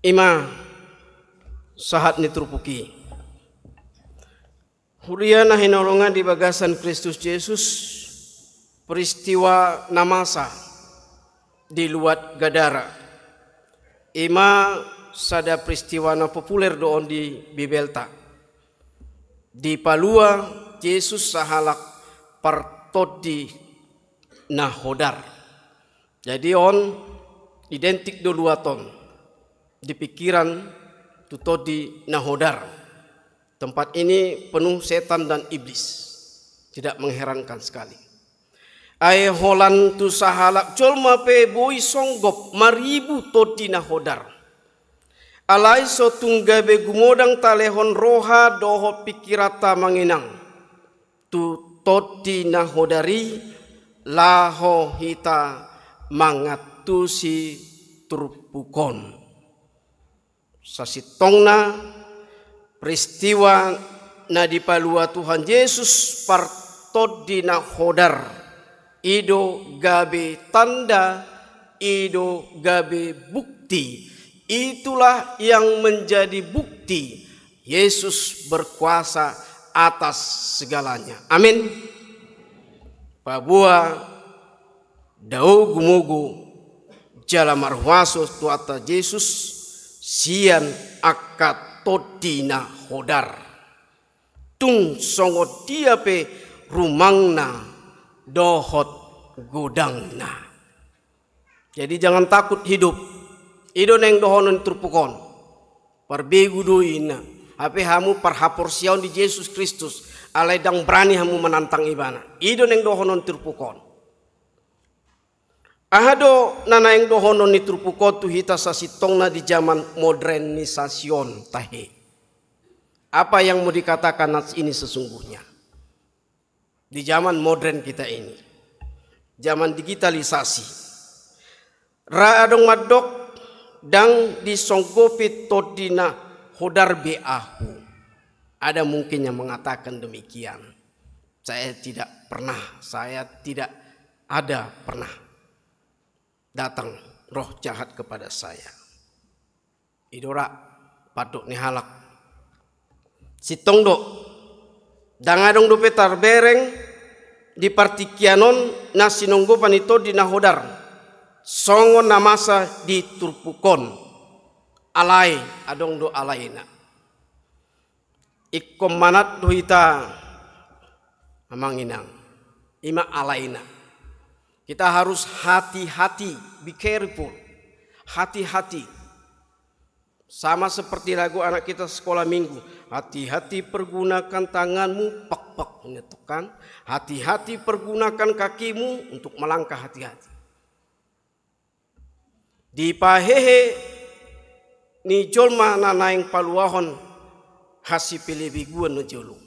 I ma sahat ni turpuk i. Huria na hinaholongan di bagasan Kristus Jesus, peristiwa na masa di luat Gadara. I ma sada peristiwa na populer do on di Bibelta. Dipalua Jesus sahalak partondi na hodar. Jadi on identik do luat on di pikiran tu tondi na hodar. Tempat ini penuh setan dan iblis. Tidak mengherankan sekali. Ai holan tu sahalak jolma pe boi songgop maribu tondi na hodar. Alai so tung gabe gumodang talehon roha dohot pikiranta, Amang Inang, tu tondi na hodar i laho hita mangantusi turpuk on. Sasintongna peristiwa na dipalua Tuhan Jesus partondi na hodar, i do gabe tanda, i do gabe bukti. Itulah yang menjadi bukti Yesus berkuasa atas segalanya. Amin. Paboa dao gumogo jala marhuaso Tuhanta Jesus sian angka tondi na hodar. Tung songon dia pe rumangna dohot godangna. Jadi jangan takut hidup. I do naeng dohonon ni turpuk on. Parbegu do i, ninna. Hape hamu parhaporseaon di Jesus Kristus, alai ndang berani hamu menantang ibana. I do naeng dohonon ni turpuk on. Aha do na naeng dohonon ni turpuk on tu hita sasintongna di zaman modernisasi on, tahe? Apa yang mau dikatakan nas ini sesungguhnya? Di zaman modern kita ini, zaman digitalisasi. Ra adong mandok, ndang disonggopi tondi na hodar be ahu. Ada mungkin yang mengatakan demikian. Saya tidak pernah, saya tidak ada pernah datang roh jahat kepada saya. I do ra pandok ni halak. Sintong do, ndang adong dope tarbereng di partingkian on na sinonggopan ni tondi na hodar songon na masa di turpuk on. Alai, adong do alaina. Ingkon manat do hita, Amang Inang. I ma alaina. Kita harus hati-hati, be careful. Hati-hati. Sama seperti lagu anak kita sekolah minggu. Hati-hati pergunakan tanganmu, pak, pak, ini tuh kan. Hati-hati pergunakan kakimu untuk melangkah hati-hati. Dipahehe ni jolma na naeng paluahon hasipelebeguon na jolo.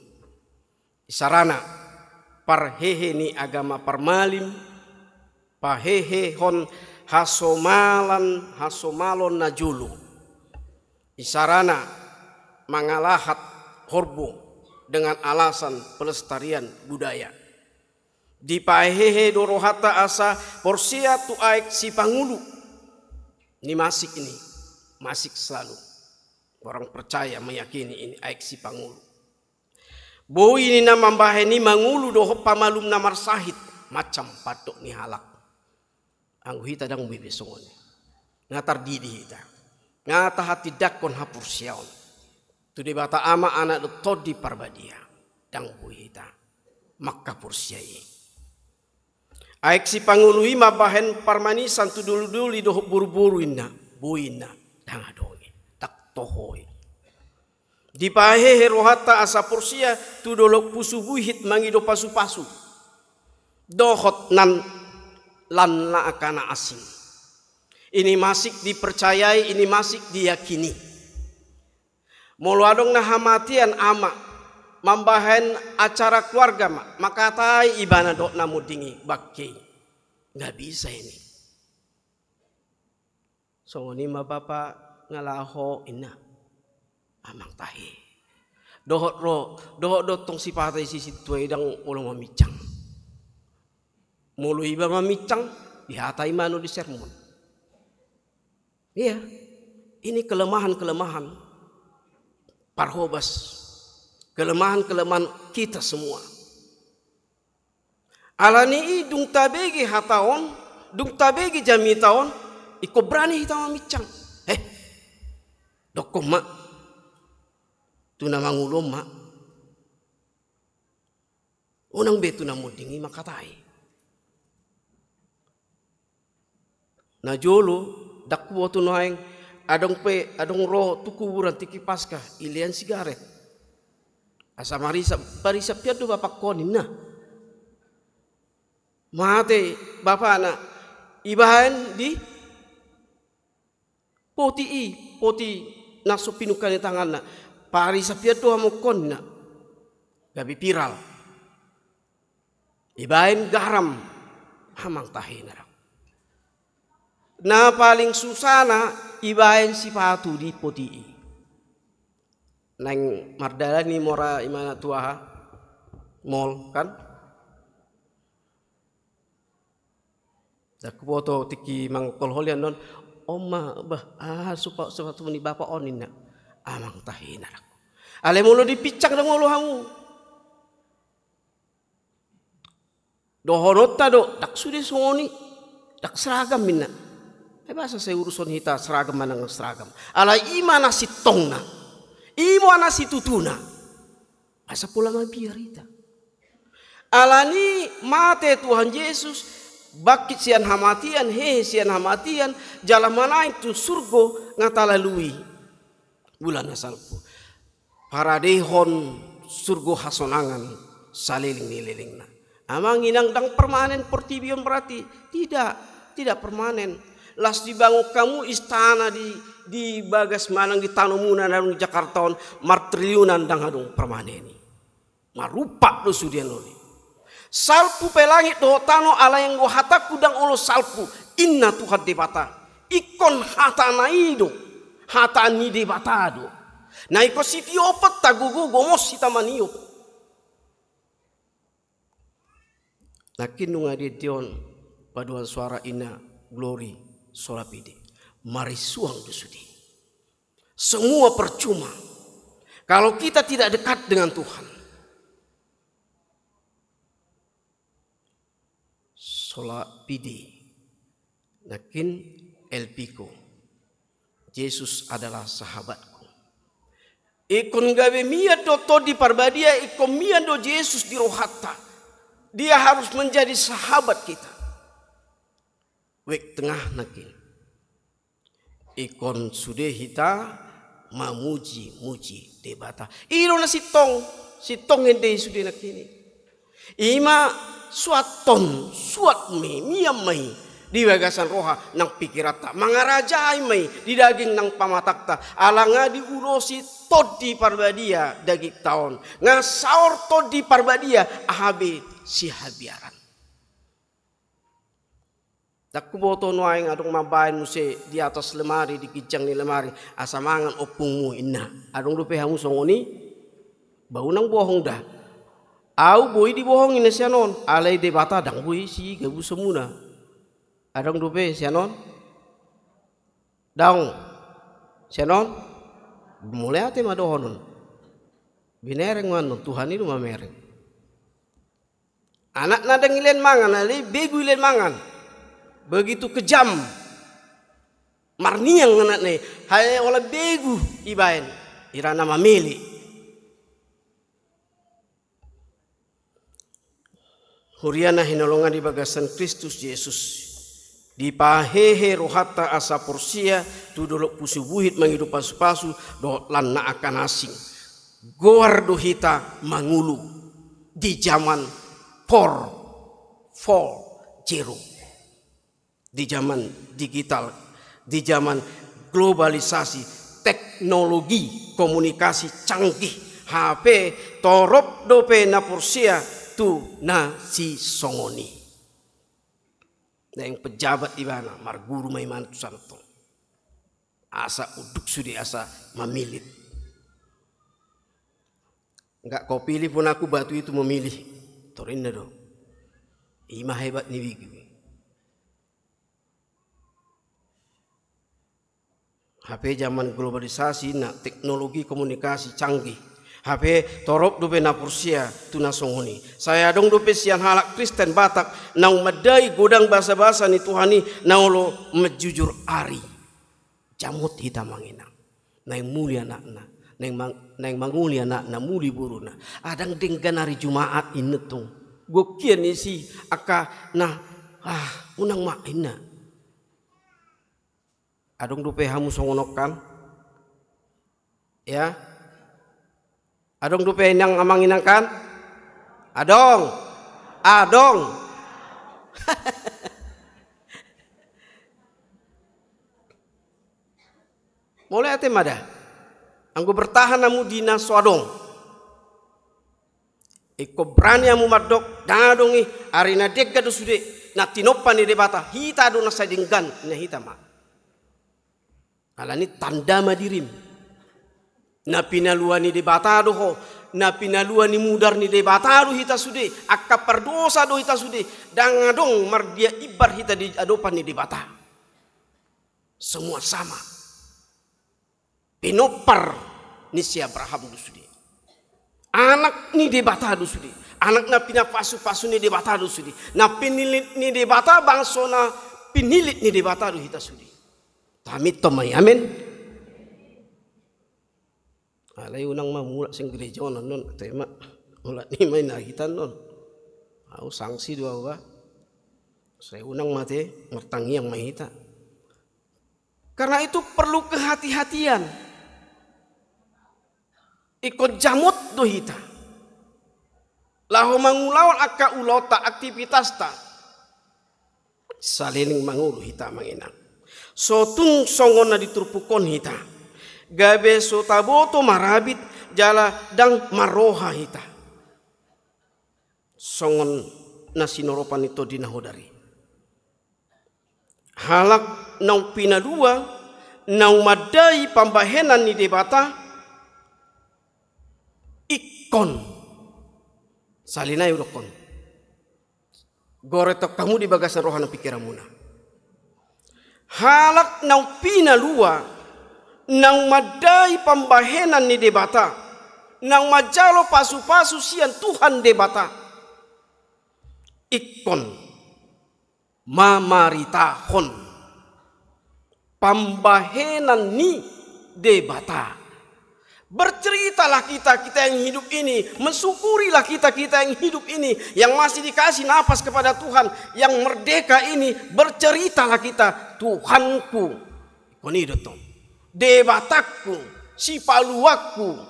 Isarana, parhehe ni agama parmalim, Pahehehon hasomalan, hasomalon na jolo. Isarana mangalahat horbo dengan alasan pelestarian budaya. Dipahehe do rohanta asa porsea tu aek sipangolu ni masik ini, masik selalu. Orang percaya, meyakini ini aek sipangolu. Boi ninna mambahen i mangolu dohot pamalum na marsahit, macam pandok ni halak. Anggo hita ndang boi be songon i. Nga tardidi hita. Nga tahatindangkon haporseaon tu Debata Ama, Anak dohot Tondi Parbadia. Ndang boi hita mangkaporseai. Aek sipangolu i mambahen parmanisan tu dolidoli dohot boruboru inna, boi inna, ndang adong i, ndang toho i. Dipahehe rohanta asa porsea tu dolok pusu buhit mangido pasupasu dohot nan lan na angka na asing. Ini masik dipercayai, ini masik diyakini. Molo adong na hamatean ama, mambahen acara keluarga ma, mangkatai ibana dohot na monding i bangke i. Nggak bisa ini. Songon i ma bapa nga laho inna. Amang tahe. Dohot ro, dohot do tong sipata i si sintua i ndang olo mamincang. Molo iba mamincang, dihatai ma annon di sermon. Iya, ini kelemahan-kelemahan parhobas, kelemahan-kelemahan kita semua. Alani i dung tabege hata on, dung tabege jamita on, ingkon brani hita mamincang. Eh, dokkon ma tu na mangolu on ma. Unang be tu na monding i mangkatai. Na jolo, ndang huboto nuaeng, adong pe, adong ro tu kuburan tingki Paskah, ilean sigaret. Asa marisa, marisa pian do bapakon ninna. Mate bapana, ibaen di poti i, poti na so pinungka ni tanganna. Parisa pian do amongkon ninna. Gabe viral. Ibaen garam, amang tahe na rap. Na paling susana ibaen sipatu di poti i. Naeng mardalan i mora imana tu aha? Mall kan? Ndang huboto tingki mangongkol holi annon. On ma bah, ah, supa-, sipatu ni bapa on ninna. Amang tahe na rap. Alai molo dipincang ndang olo hamu. Dohononta do, ndang sude songon i, ndang seragam ninna. Ai boasa sai uruson hita seragam manang seragam. Alai i ma na sintongna. I ma na situtuna. Asa pola mabiar hita. Alani mate Tuhan Jesus, bangkit sian hamatean, hehe sian hamatean, jala manaek tu surgo nga talalui. Bulan na salpu. Paradehon surgo hasonangan saleleng ni lelengna. Amang inang, ndang permanen portibi on berarti. Tidak, tidak permanen. Las dibangun hamu istana di, di bagas manang di tanomuna na dung Jakarta on, martriliunan, ndang adong permanen i. Marumpak do sude annon i. Salpu pe langit dohot tano, alai anggo hatangku ndang olo salpu, inna Tuhan Debata. Ingkon hatana i do, hata ni Debata do. Na ingkon sitiopon, tagogo, gomos hita maniop. Nangkin nunga diendehon paduan suara inna Glory Sola Fide. Marisuang do sude. Semua percuma kalau kita tidak dekat dengan Tuhan. Sola Fide, nangkin L P-ku. Jesus adalah sahabatku. Ingkon gabe mian do Tondi Parbadia, ingkon mian do Jesus di rohanta. Dia harus menjadi sahabat kita. Wek tengah nangkin. Ingkon sude hita mamuji-muji Debata. I do na sintong, sintong ende i sude nangkin i. I ma suathon, suat ma i, mian ma i di bagasan roha nang pikiranta. Mangarajai ma i di daging nang pamatangta. Ala nga diulosi Tondi Parbadia dagingta on. Nga saor Tondi Parbadia, aha be sihabiaran. Ndang huboto nuaeng adong mambaen muse di atas lemari, di ginjang ni lemari, asa mangan ompungmu, inna. Adong dope hamu songon i? Ba unang bohong da. Au boi dibohongi na sian on, alai Debata ndang boi sigabusonmuna. Adong dope sian on? Daong. Sian on? Mauliate ma dohonon. Binereng ma annon, Tuhan i do mamereng. Anakna ndang ilean mangan, alai begu ilean mangan. Begitu kejam. Marniang anakna i, hae ola begu ibaen. Ira na mamele. Huria na hinaholongan di bagasan Kristus Jesus. Dipahehe rohanta asa porsea tu dolok pusu buhit mangido pasupasu dohot lan na angka na asing. Goar do hita mangolu di zaman four four zero. Di zaman digital, di zaman globalisasi, teknologi komunikasi canggih, hape torop dope na porsea tu na sisongon i. Naeng pejabat ibana, marguru ma ibana tu sana tong. Asa unduk sude, asa mamillit. Enggak kau pilih pun aku, batu itu memilih. Torinna do. Ima hebat ni begu. Hape zaman globalisasi, na teknologi komunikasi canggih. Hape torop dope na porsea tu na songon i. Sai adong dope sian halak Kristen Batak naung mandai godang basabasa ni Tuhan i na olo manjujur ari. Jamot hita amang inang. Naeng muli anakna, naeng mang-, naeng mangoli anakna, muli boruna. Ndang denggan ari Jumaat inna tong. Gok hian isi angka na, ah, unang ma inna. Adong dope hamu songon on kan? Ya. Adong dope inang amang inang kan? Adong. Adong. Mauliate ma da. Anggo bertahan hamu di na so adong. Ingkon berani hamu mandok, ndang adong i, ari na denggan do sude, na tinompa ni Debata, hita do na sai denggan, na hita ma. Alani tanda ma dirim. Na pinalua ni Debata do ho, na pinalua ni mudar ni Debata do hita sude, angka pardosa do hita sude, ndang adong mardia imbar hita di adopan ni Debata. Semua sama. Pinompar ni si Abraham do sude. Anak ni Debata do sude. Anak na pinapasupasu ni Debata do sude. Na pinillit ni Debata, bangso na pinillit ni Debata do hita sude. Taminton ma i, amin. Alai unang ma mulak sian gereja on annon, ate ma. Mulak ni ma inna hita annon. Au sangsi do au ba. Sai unang ma ate, martangiang ma hita. Karena itu perlu kehati-hatian. Ingkon jamot do hita. Laho mangulahon angka ulaonta, aktivitasta. Saleleng mangolu hita amang inang. So tung songon na di turpuk on hita. Gabe so taboto marabit jala ndang marroha hita. Songon na sinoropan ni tondi na hodar i. Halak naung pinalua, naung mandai pambahenan ni Debata, ingkon. Sahali nai hudokkon. Goreton hamu di bagasan roha nang pingkiranmuna. Halak naung pinalua, naung mandai pambahenan ni Debata, naung manjalo pasupasu sian Tuhan Debata. Ingkon mamaritahon pambahenan ni Debata. Berceritalah kita, kita yang hidup ini, mensyukurilah kita, kita yang hidup ini, yang masih dikasih napas kepada Tuhan, yang merdeka ini, berceritalah kita, Tuhanku, ingkon i do tong, Debatangku, Sipaluangku,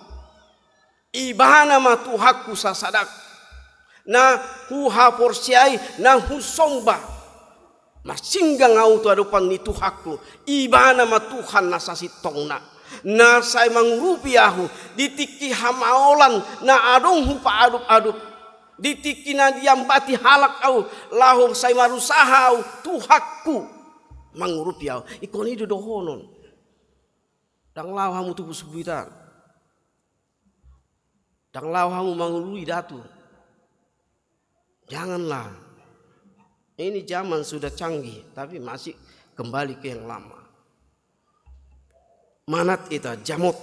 Ibana ma Tuhanku sasadangku, na huhaporseai, na husomba. Marsinggang ahu tu adopan ni Tuhanku, Ibana ma Tuhan na sasintongna, na sai mangurupi ahu di tingki hamaolan na adong hupaadup-adup. Di tingki na diambati halak ahu, laho sai marusaha ahu tu hakku mangurupi ahu. Ingkon i do dohonon. Ndang laho hamu tu Pusubuitan. Ndang laho hamu mangului datu. Janganlah. Ini zaman sudah canggih, tapi masih kembali ke yang lama. Manat hita, jamot.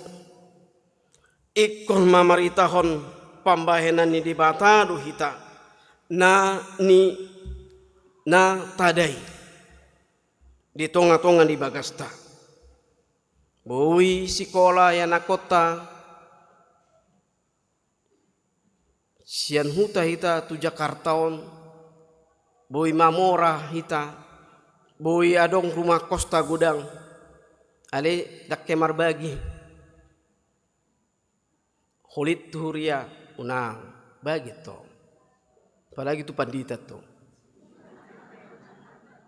Ingkon mamaritahon pambahenan ni Debata do hita na ni na tadai di tonga-tonga ni bagasta. Boi sikola ianakhonta sian huta hita tu Jakarta on, boi mamora hita, boi adong rumah kosta godang, alai ndang ke marbagi. Holit tu huria, unang, bagi tong. Apalagi tu pandita tong.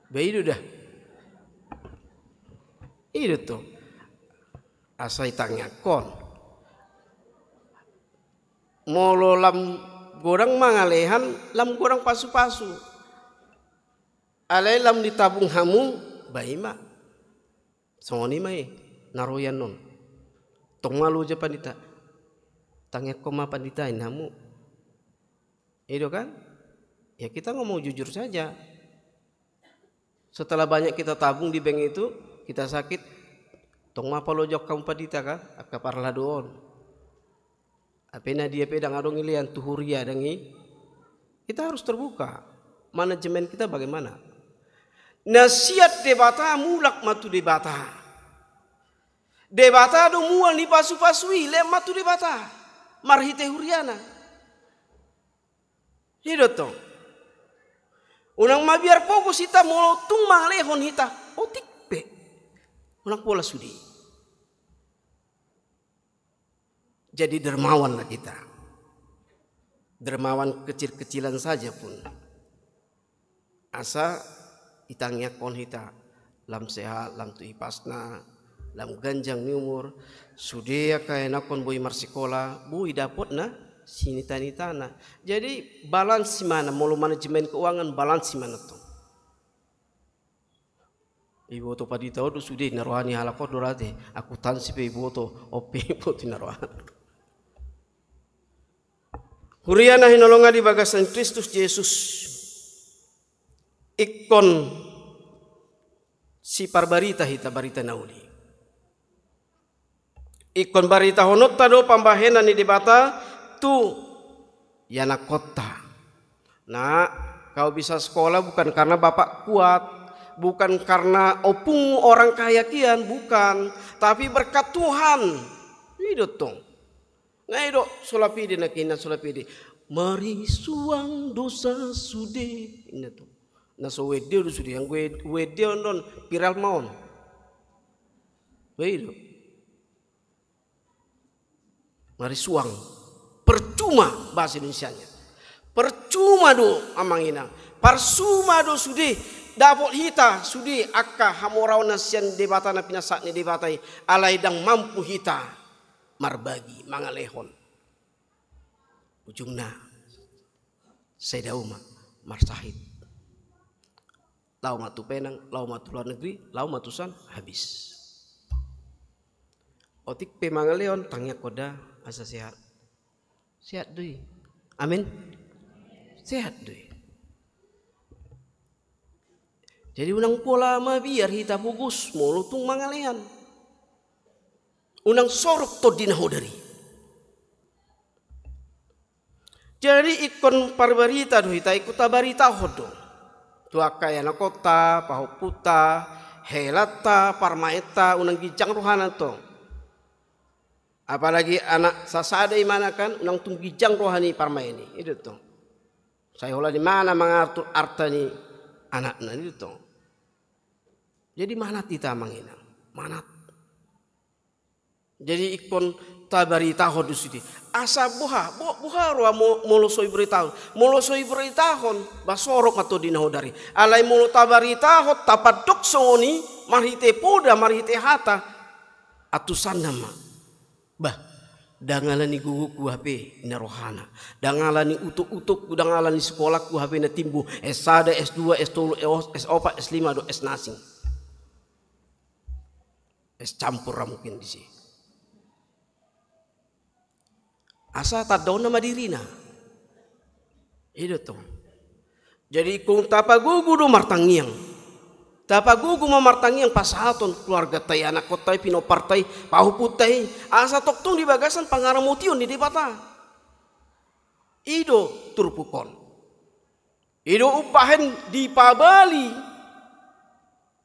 Ba i do da. I do tong. Asa itangiangkon. Molo lam godang mangalehan, lam godang pasu-pasu. Alai lam ditabung hamu, ba i ma. Songon i ma i, na ro ianakhon. Tong ma loja pandita. Tangiangkon ma pandita i hamu. I do kan? Ya kita ngomong jujur saja. Setelah banyak kita tabung di bank itu, kita sakit, tong ma paloja hamu pandita kan, angka parlado on. Hape na dia pe ndang adong ilean tu huria ndang i. Kita harus terbuka. Manajemen kita bagaimana? Na sian Debata mulak ma tu Debata. Debata do mual ni pasu-pasu i, lean ma tu Debata. Marhite huriana. I do tong. Unang mabiar pogos hita molo tung mangalehon hita. Otik pe. Unang pola sude. Jadi dermawanlah kita. Dermawan kecil-kecilan saja pun. Asa itangiangkon hita lam sehat, lam tu ipasna, lam ganjang ni umur, sude angka ianakhon boi marsikola, boi dapotna sinita-nitana. Jadi balansi ma na, molo manajemen keuangan balansi ma na tong. Iboto pandita on do sude na roha ni halak on do rate, akuntansi pe iboto, on pe iboto na roha. Huria na hinaholongan di bagasan Kristus Jesus, ingkon siparbarita hita barita na uli. Ingkon baritahononta do pambahenan ni Debata tu ianakhonta. Nak, kau bisa sekolah bukan karena bapak kuat, bukan karena opung orang kaya kian, bukan, tapi berkat Tuhan. I do tong. Nga i do, solap i do na kina, solap i do. Marisuang do sa sude. Inna tong. Na so wende do sude, anggo wende on don, viral ma on. Ba i do. Marisuang. Percuma bahasa Indonesianya. Percuma do amang inang. Parsuma do sude dapot hita sude angka hamoraon na sian Debata na pinasahat ni Debata i, alai ndang mampu hita marbagi, mangalehon. Ujungna sai dao ma marsahit. Laho ma tu Penang, laho ma tu luar negeri, laho ma tu san, habis. Otik pe mangalehon, tangiangkon da asa sehat. Sehat do i. Amin. Sehat do i. Jadi unang pola mabiar hita pogos molo tung mangalehon. Unang soruk tondi na hodari. Jadi ingkon parbarita do hita, ingkon tabaritahon do tu angka ianakhonta, pahompunta, helanta, parmaenta, unang ginjang rohana tong. Apalagi anak sasada imana kan, unang tung ginjang roha ni parmaen i, i do tong. Sai holan imana mangatur arta ni anakna, i do tong. Jadi manat hita amang inang, manat. Jadi ingkon tabaritahon do sude. Asa boha, bo-, boha roha mo-, molo so ibaritahon. Molo so ibaritahon, ba sorok ma tondi na hodari. Alai molo tabaritahon, tapandok songon i, marhite poda, marhite hata. Antusanna ma. Bah, Ndang ala ni gogongku hape na rohana. Ndang ala ni utok-utokku, ndang ala ni sikolangku hape na timbo S sada, S dua, S tolu, S opat, S lima dohot S na asing. Es campur ra mungkin disi. Asa tandaonna ma dirina. I do tong. Jadi ingkon tapagogo do martangiang. Tapagogo ma martangiang pasahaton keluarganta i, anakkonta i, pinomparta i, pahompunta i. Asa tongtong di bagasan pangaramotion ni Debata. I do turpuk on. I do umbahen dipabali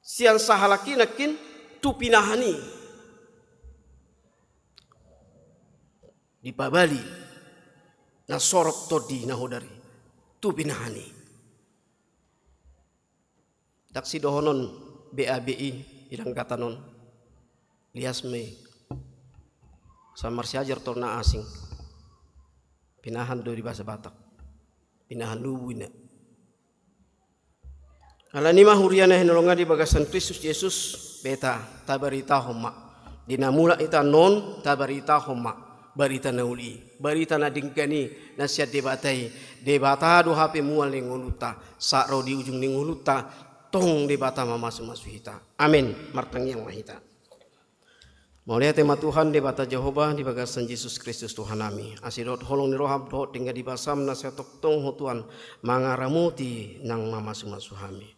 sian sahalak i nangkin tu pinahan i. Dipabali na sorop tondi na hodar i tu pinahan i. Ndang sidohonon B A B I, ilang gatanon. Lias ma i. Sai marsiajar tu na asing. Pinahan do di bahasa Batak. Pinahan lubu ina. Alani i ma huria na hinaholongan di bagasan Kristus Jesus, beta, tabaritahon ma. Di na mulak hita annon, tabaritahon ma barita na uli i, barita na denggan i, na sian Debata i. Debata do hape mual ni ngolunta, sahat ro di ujung ni ngolunta, tong Debata mamasumasu hita. Amen. Martangiang ma hita. Mauliate ma Tuhan Debata Jahowa di bagasan Jesus Kristus Tuhan nami. Asi dohot holong ni roham dohot denggan ni basam na sai tongtong Ho Tuhan mangaramoti nang mamasumasu hami.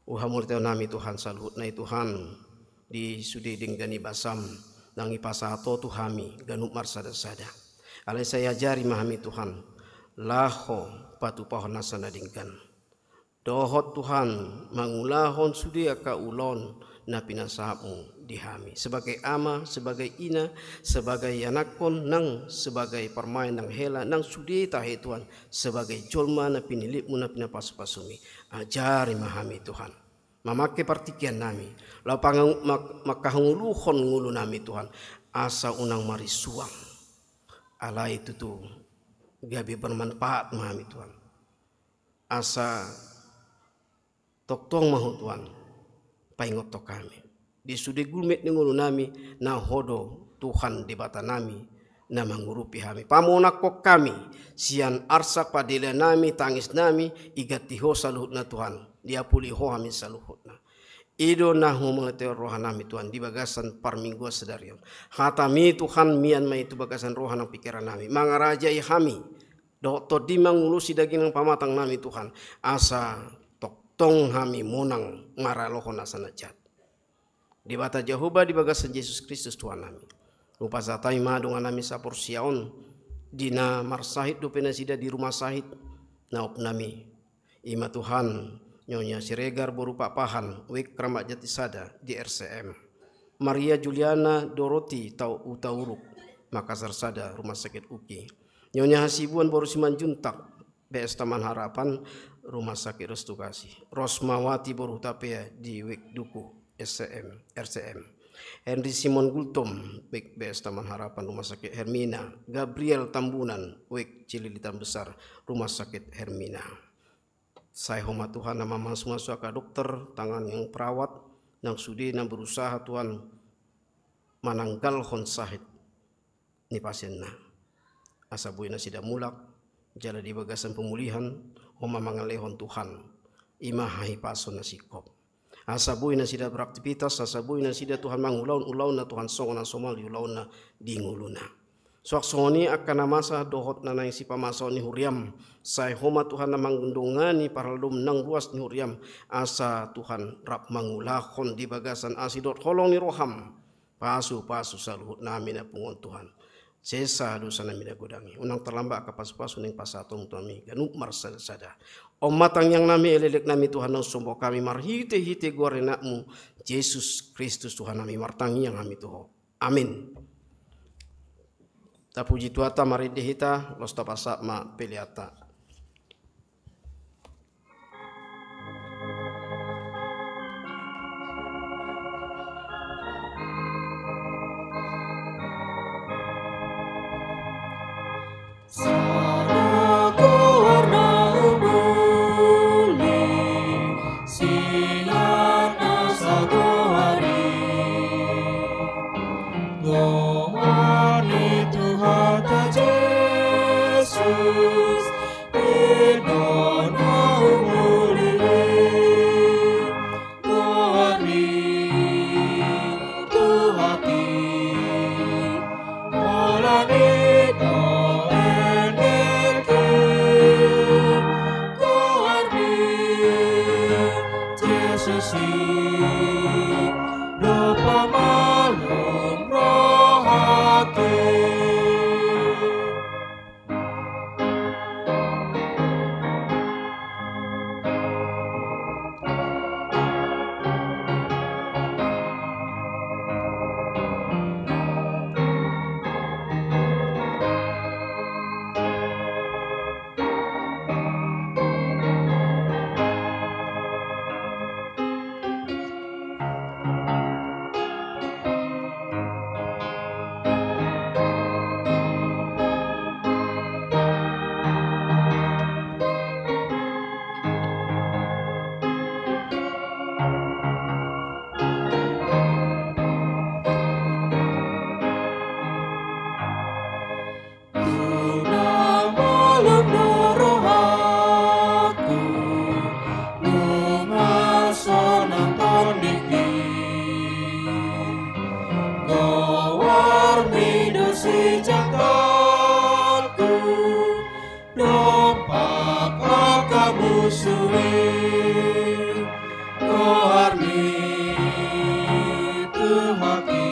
Huhamauliatehon hami Tuhan saluhutna i Tuhan, di sude denggan ni basam nang dipasahat Ho tu hami ganup marsadasada. Alai sai ajari ma hami Tuhan, laho patupahon nasa na denggan. Dohot Tuhan, mangulahon sude angka ulaon na pinasahatmu di hami. Sebagai ama, sebagai ina, sebagai anakkon, nang sebagai parumaen nang hela, nang sude tahe Tuhan, sebagai jolma na pinillitmu na pinapasupasumi. Ajari ma hami Tuhan. Mamangke partingkian nami, laho pangang-, mak-, mangkahangoluhon ngolu nami Tuhan, asa unang marisuang. Alai tutu gabe bermanfaat ma hami Tuhan. Asa tongtong ma Ho Tuhan paingothon hami. Di sude gulmet ni ngolu nami, na Ho do Tuhan Debata nami, na mangurupi hami. Pamonanghon hami, sian arsak, padele nami, tangis nami, diganti Ho saluhutna Tuhan. Diapuli Ho hami saluhutna. I do na humauliatehon roha nami Tuhan, di bagasan parmingguan sadari on. Hatami Tuhan, mian ma i tu bagasan roha nang pingkiran nami. Mangarajai hami. Dohot tondi mangulosi daging nang pamatang nami Tuhan, asa tongtong hami monang maralohon nasa na jat. Debata Jahowa di bagasan Jesus Kristus Tuhan nami. Hupasahat hami ma dongan nami saporseaon, di na marsahit dope nasida di rumah sahit, na op nami. I ma Tuhan, Nyonya Siregar boru Pakpahan, U E K Kramat Jati sada di R C M. Maria Juliana Doroti Tau-, Hutauruk, Makassar sada, Rumah Sakit U K I. Nyonya Hasibuan boru Simanjuntak, B S Taman Harapan, Rumah Sakit Restu Kasih. Rosmawati boru Hutapea di U E K Duku, S C M, R C M. Henry Simon Gultom, B-, B S Taman Harapan, Rumah Sakit Hermina. Gabriel Tambunan, U E K Cililitan Besar, Rumah Sakit Hermina. Sai Ho ma Tuhan na mamasumasu angka dokter, tangan ni perawat, nang sude na berusaha Tuhan mananggalhon sahit ni pasienna. Asa boi nasida mulak, jala di bagasan pemulihan, Ho ma mangalehon Tuhan, i ma hahipason na singkop. Asa boi nasida beraktivitas, asa boi nasida Tuhan mangulahon ulaonna Tuhan songon na somal di ulaonna di ngoluna. Suang songon i angka na masa dohot na naeng sipamasaon ni huriam, sai Ho ma Tuhan na mandongani parhalado nang ruas ni huriam, asa Tuhan rap mangulahon di bagasan asi dohot holong ni roham. Pasupasu saluhut nami na pungu on Tuhan. Sesa dosa nami na godang i. Unang tarlambat angka pasupasu naeng pasahatonmu tu hami ganup marsadasada. On ma tangiang nami, elek nami Tuhan, naung somba hami marhitehite goar ni Anakmu Jesus Kristus Tuhan nami, martangiang hami tu Ho. Amin. Tapuji Tuhanta, marende hita, laos tapasahat ma peleanta. Jesus i do pamalum rohangki. Tung na malum do rohangku, nunga sonang tondingki. Goarmi do sijangkalku, dompak angka musu i. Goarmi Tuhanki,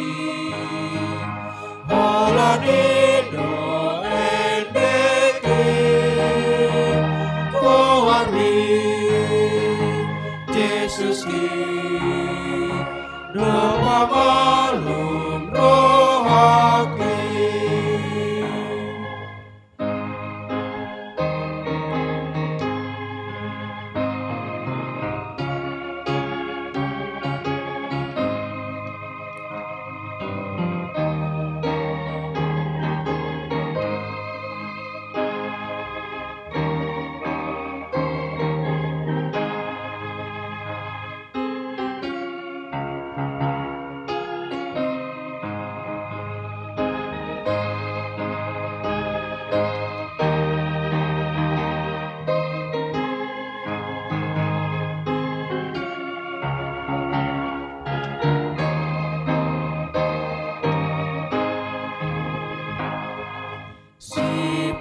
holan i do endengki. Goarmi Jesus i do pamalum rohangki.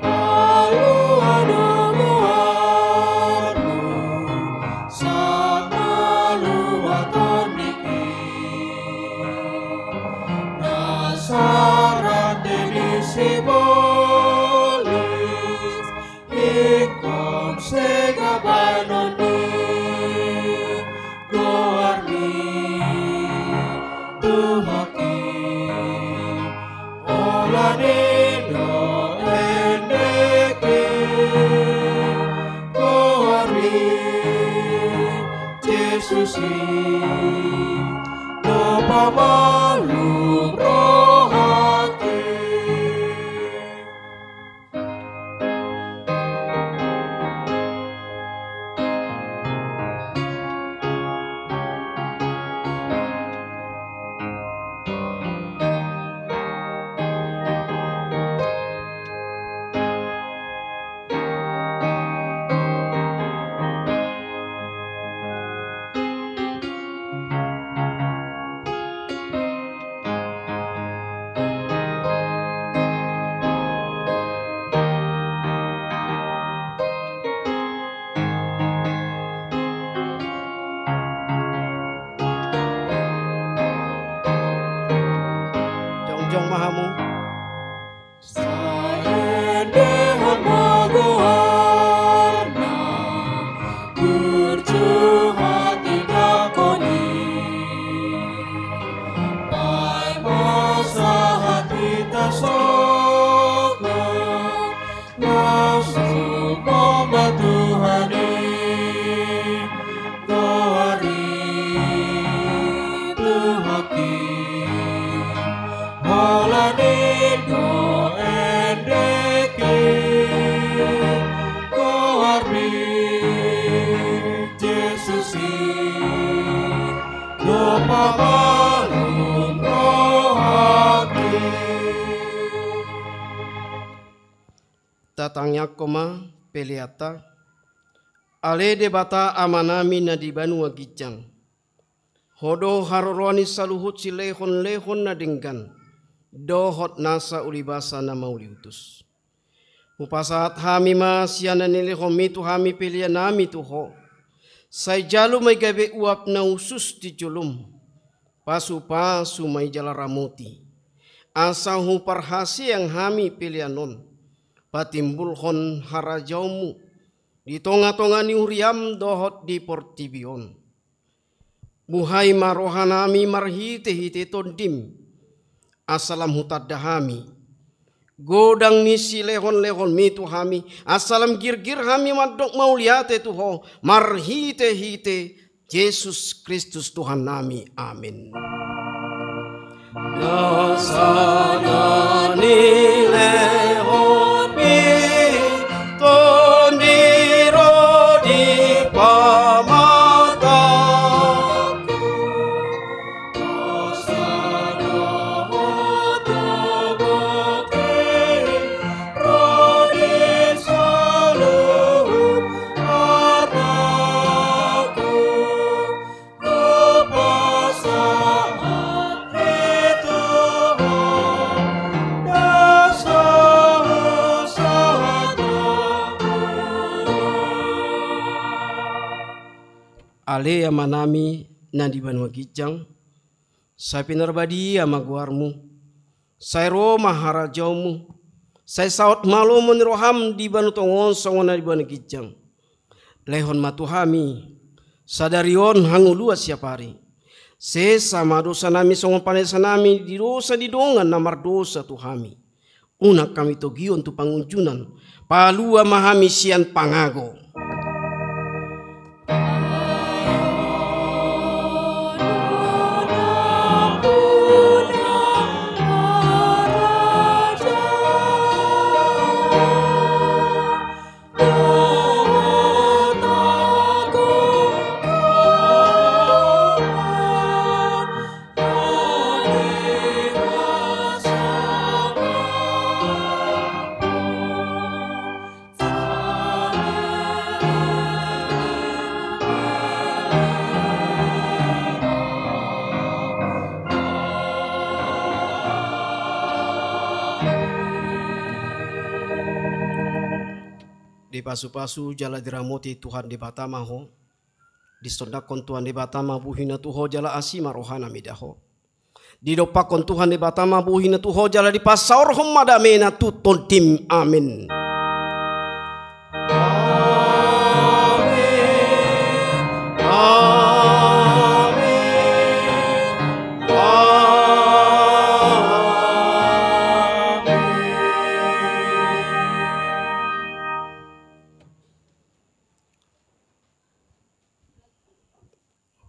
Sipalua do goarmu, sapalua tondingki. Na sarate ni sibolis, ingkon sega baenon ni goarmi Tuhanki. Holan i do endengki. Goarmi Jesus i do pamalum rohangki. Jongjong ma hamu. Sai endehon ma goarna, burju hati dakon i. Paima sahat hita sogot, masuk ma Tuhan i. Goarmi Tuhanki, holan i do endengki. Goarmi Jesus i do pamalum rohangki. Tatangiangkon ma peleanta. Ale Debata Amanami na di banua ginjang, Ho do haroroan ni saluhut silehonlehon na denggan dohot nasa ulibasa na mauliutus. Hupasahat hami ma sian na nilehonmi tu hami peleanami tu Ho, Sai jalo ma i gabe uap na hushus di jolom, pasupasu ma i jala ramoti, asa huparhaseang hami pelean on, patimbulhon harajaonmu di tongatonga ni huriam dohot di portibi on. Buhai ma rohanami marhitehite Tondim, asa lam hutanda hami godang ni silehonlehonmi tu hami, asa lam girgir hami mandok mauliate tu Ho marhitehite Jesus Kristus Tuhannami. Amen. Na sada nilehonmi Tondi ro di pamatangku, na sada hotangku ro di saluhut artangku. Ale Amanami na di banua ginjang, sai pinarbadia ma goarmu, sai ro ma harajaonmu, sai saut ma lomo ni roham di banua tonga on songon na di banua ginjang. Lehon ma tu hami sadari on hangoluan siapari. Sesa ma dosanami songon panesanami di dosa ni dongan na mardosa tu hami. Unang hami togihon tu pangunjunan, palua ma hami sian pangago. Dipasupasu jala diramoti Tuhan Debata ma ho. Disondangkon Tuhan Debata ma bohina tu ho jala asi ma rohana mida ho. Didompakkon Tuhan Debata ma bohina tu ho jala dipasaorhon ma damena tu tondim. Amen. Amen. Amen.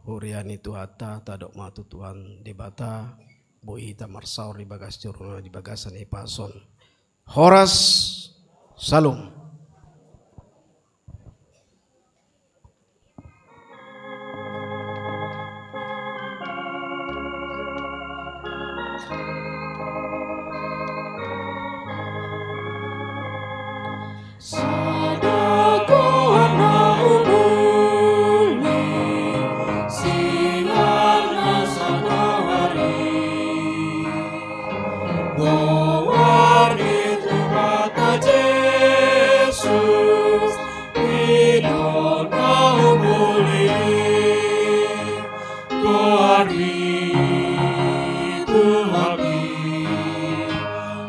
Huria ni Tuhanta, tadok ma tu Tuhan Debata, boi hita marsaor di bagas joro na di bagasan epason. Horas. Syalom. Sada goar na umuli sian na sagoar i. Goar ni Tuhanta Jesus i do na umuli. Goar ni Tuhan i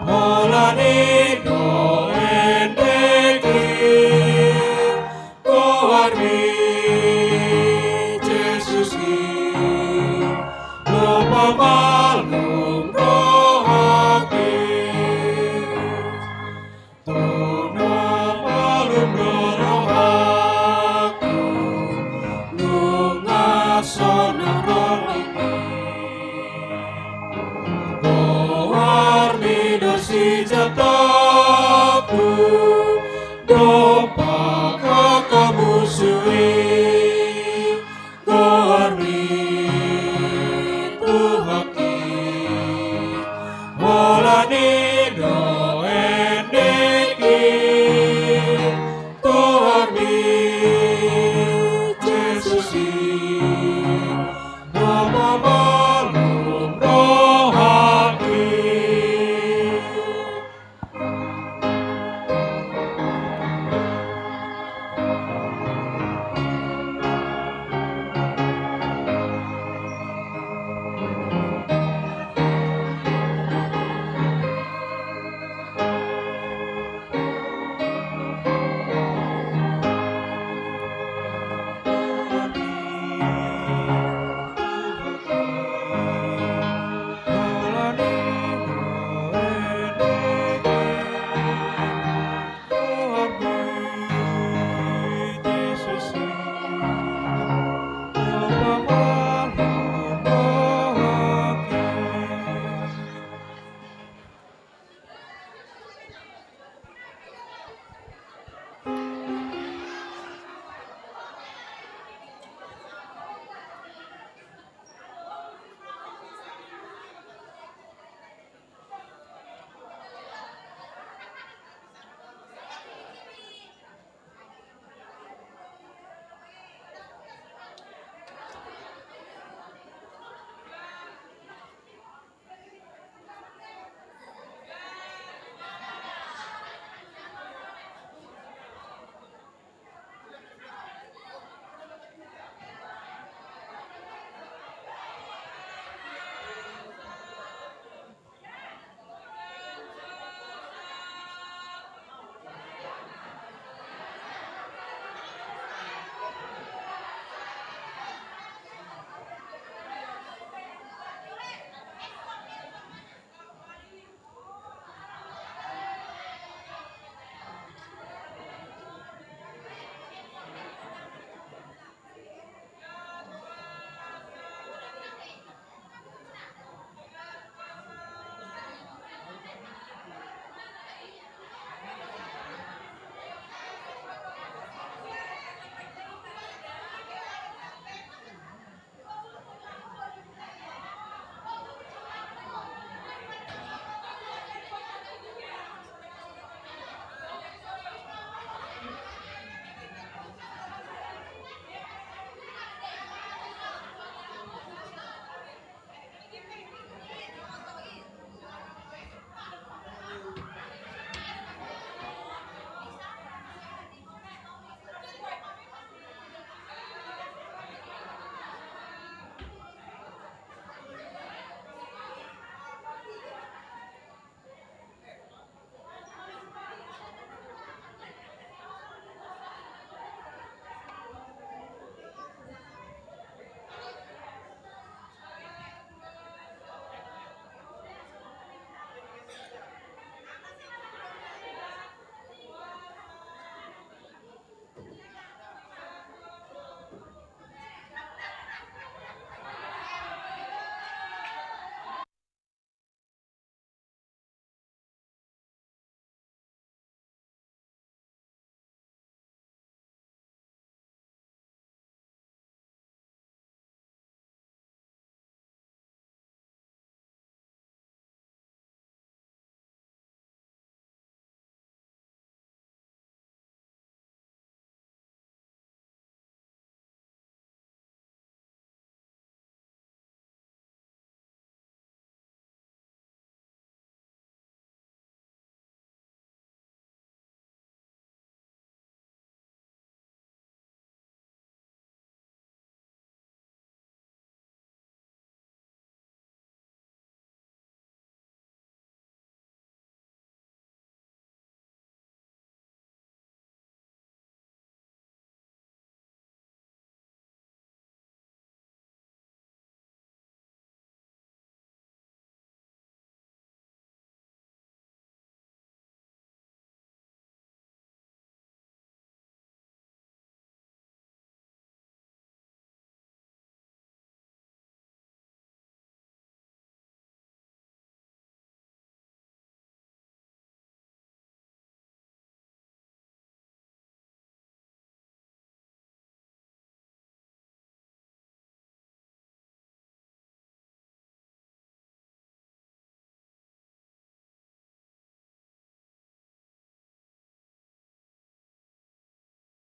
holan i do endek i. Goar ni Jesus i do pamalum rohangki. Tung na malum do rohangku nunga sonang rohangki. Goar ni do sijata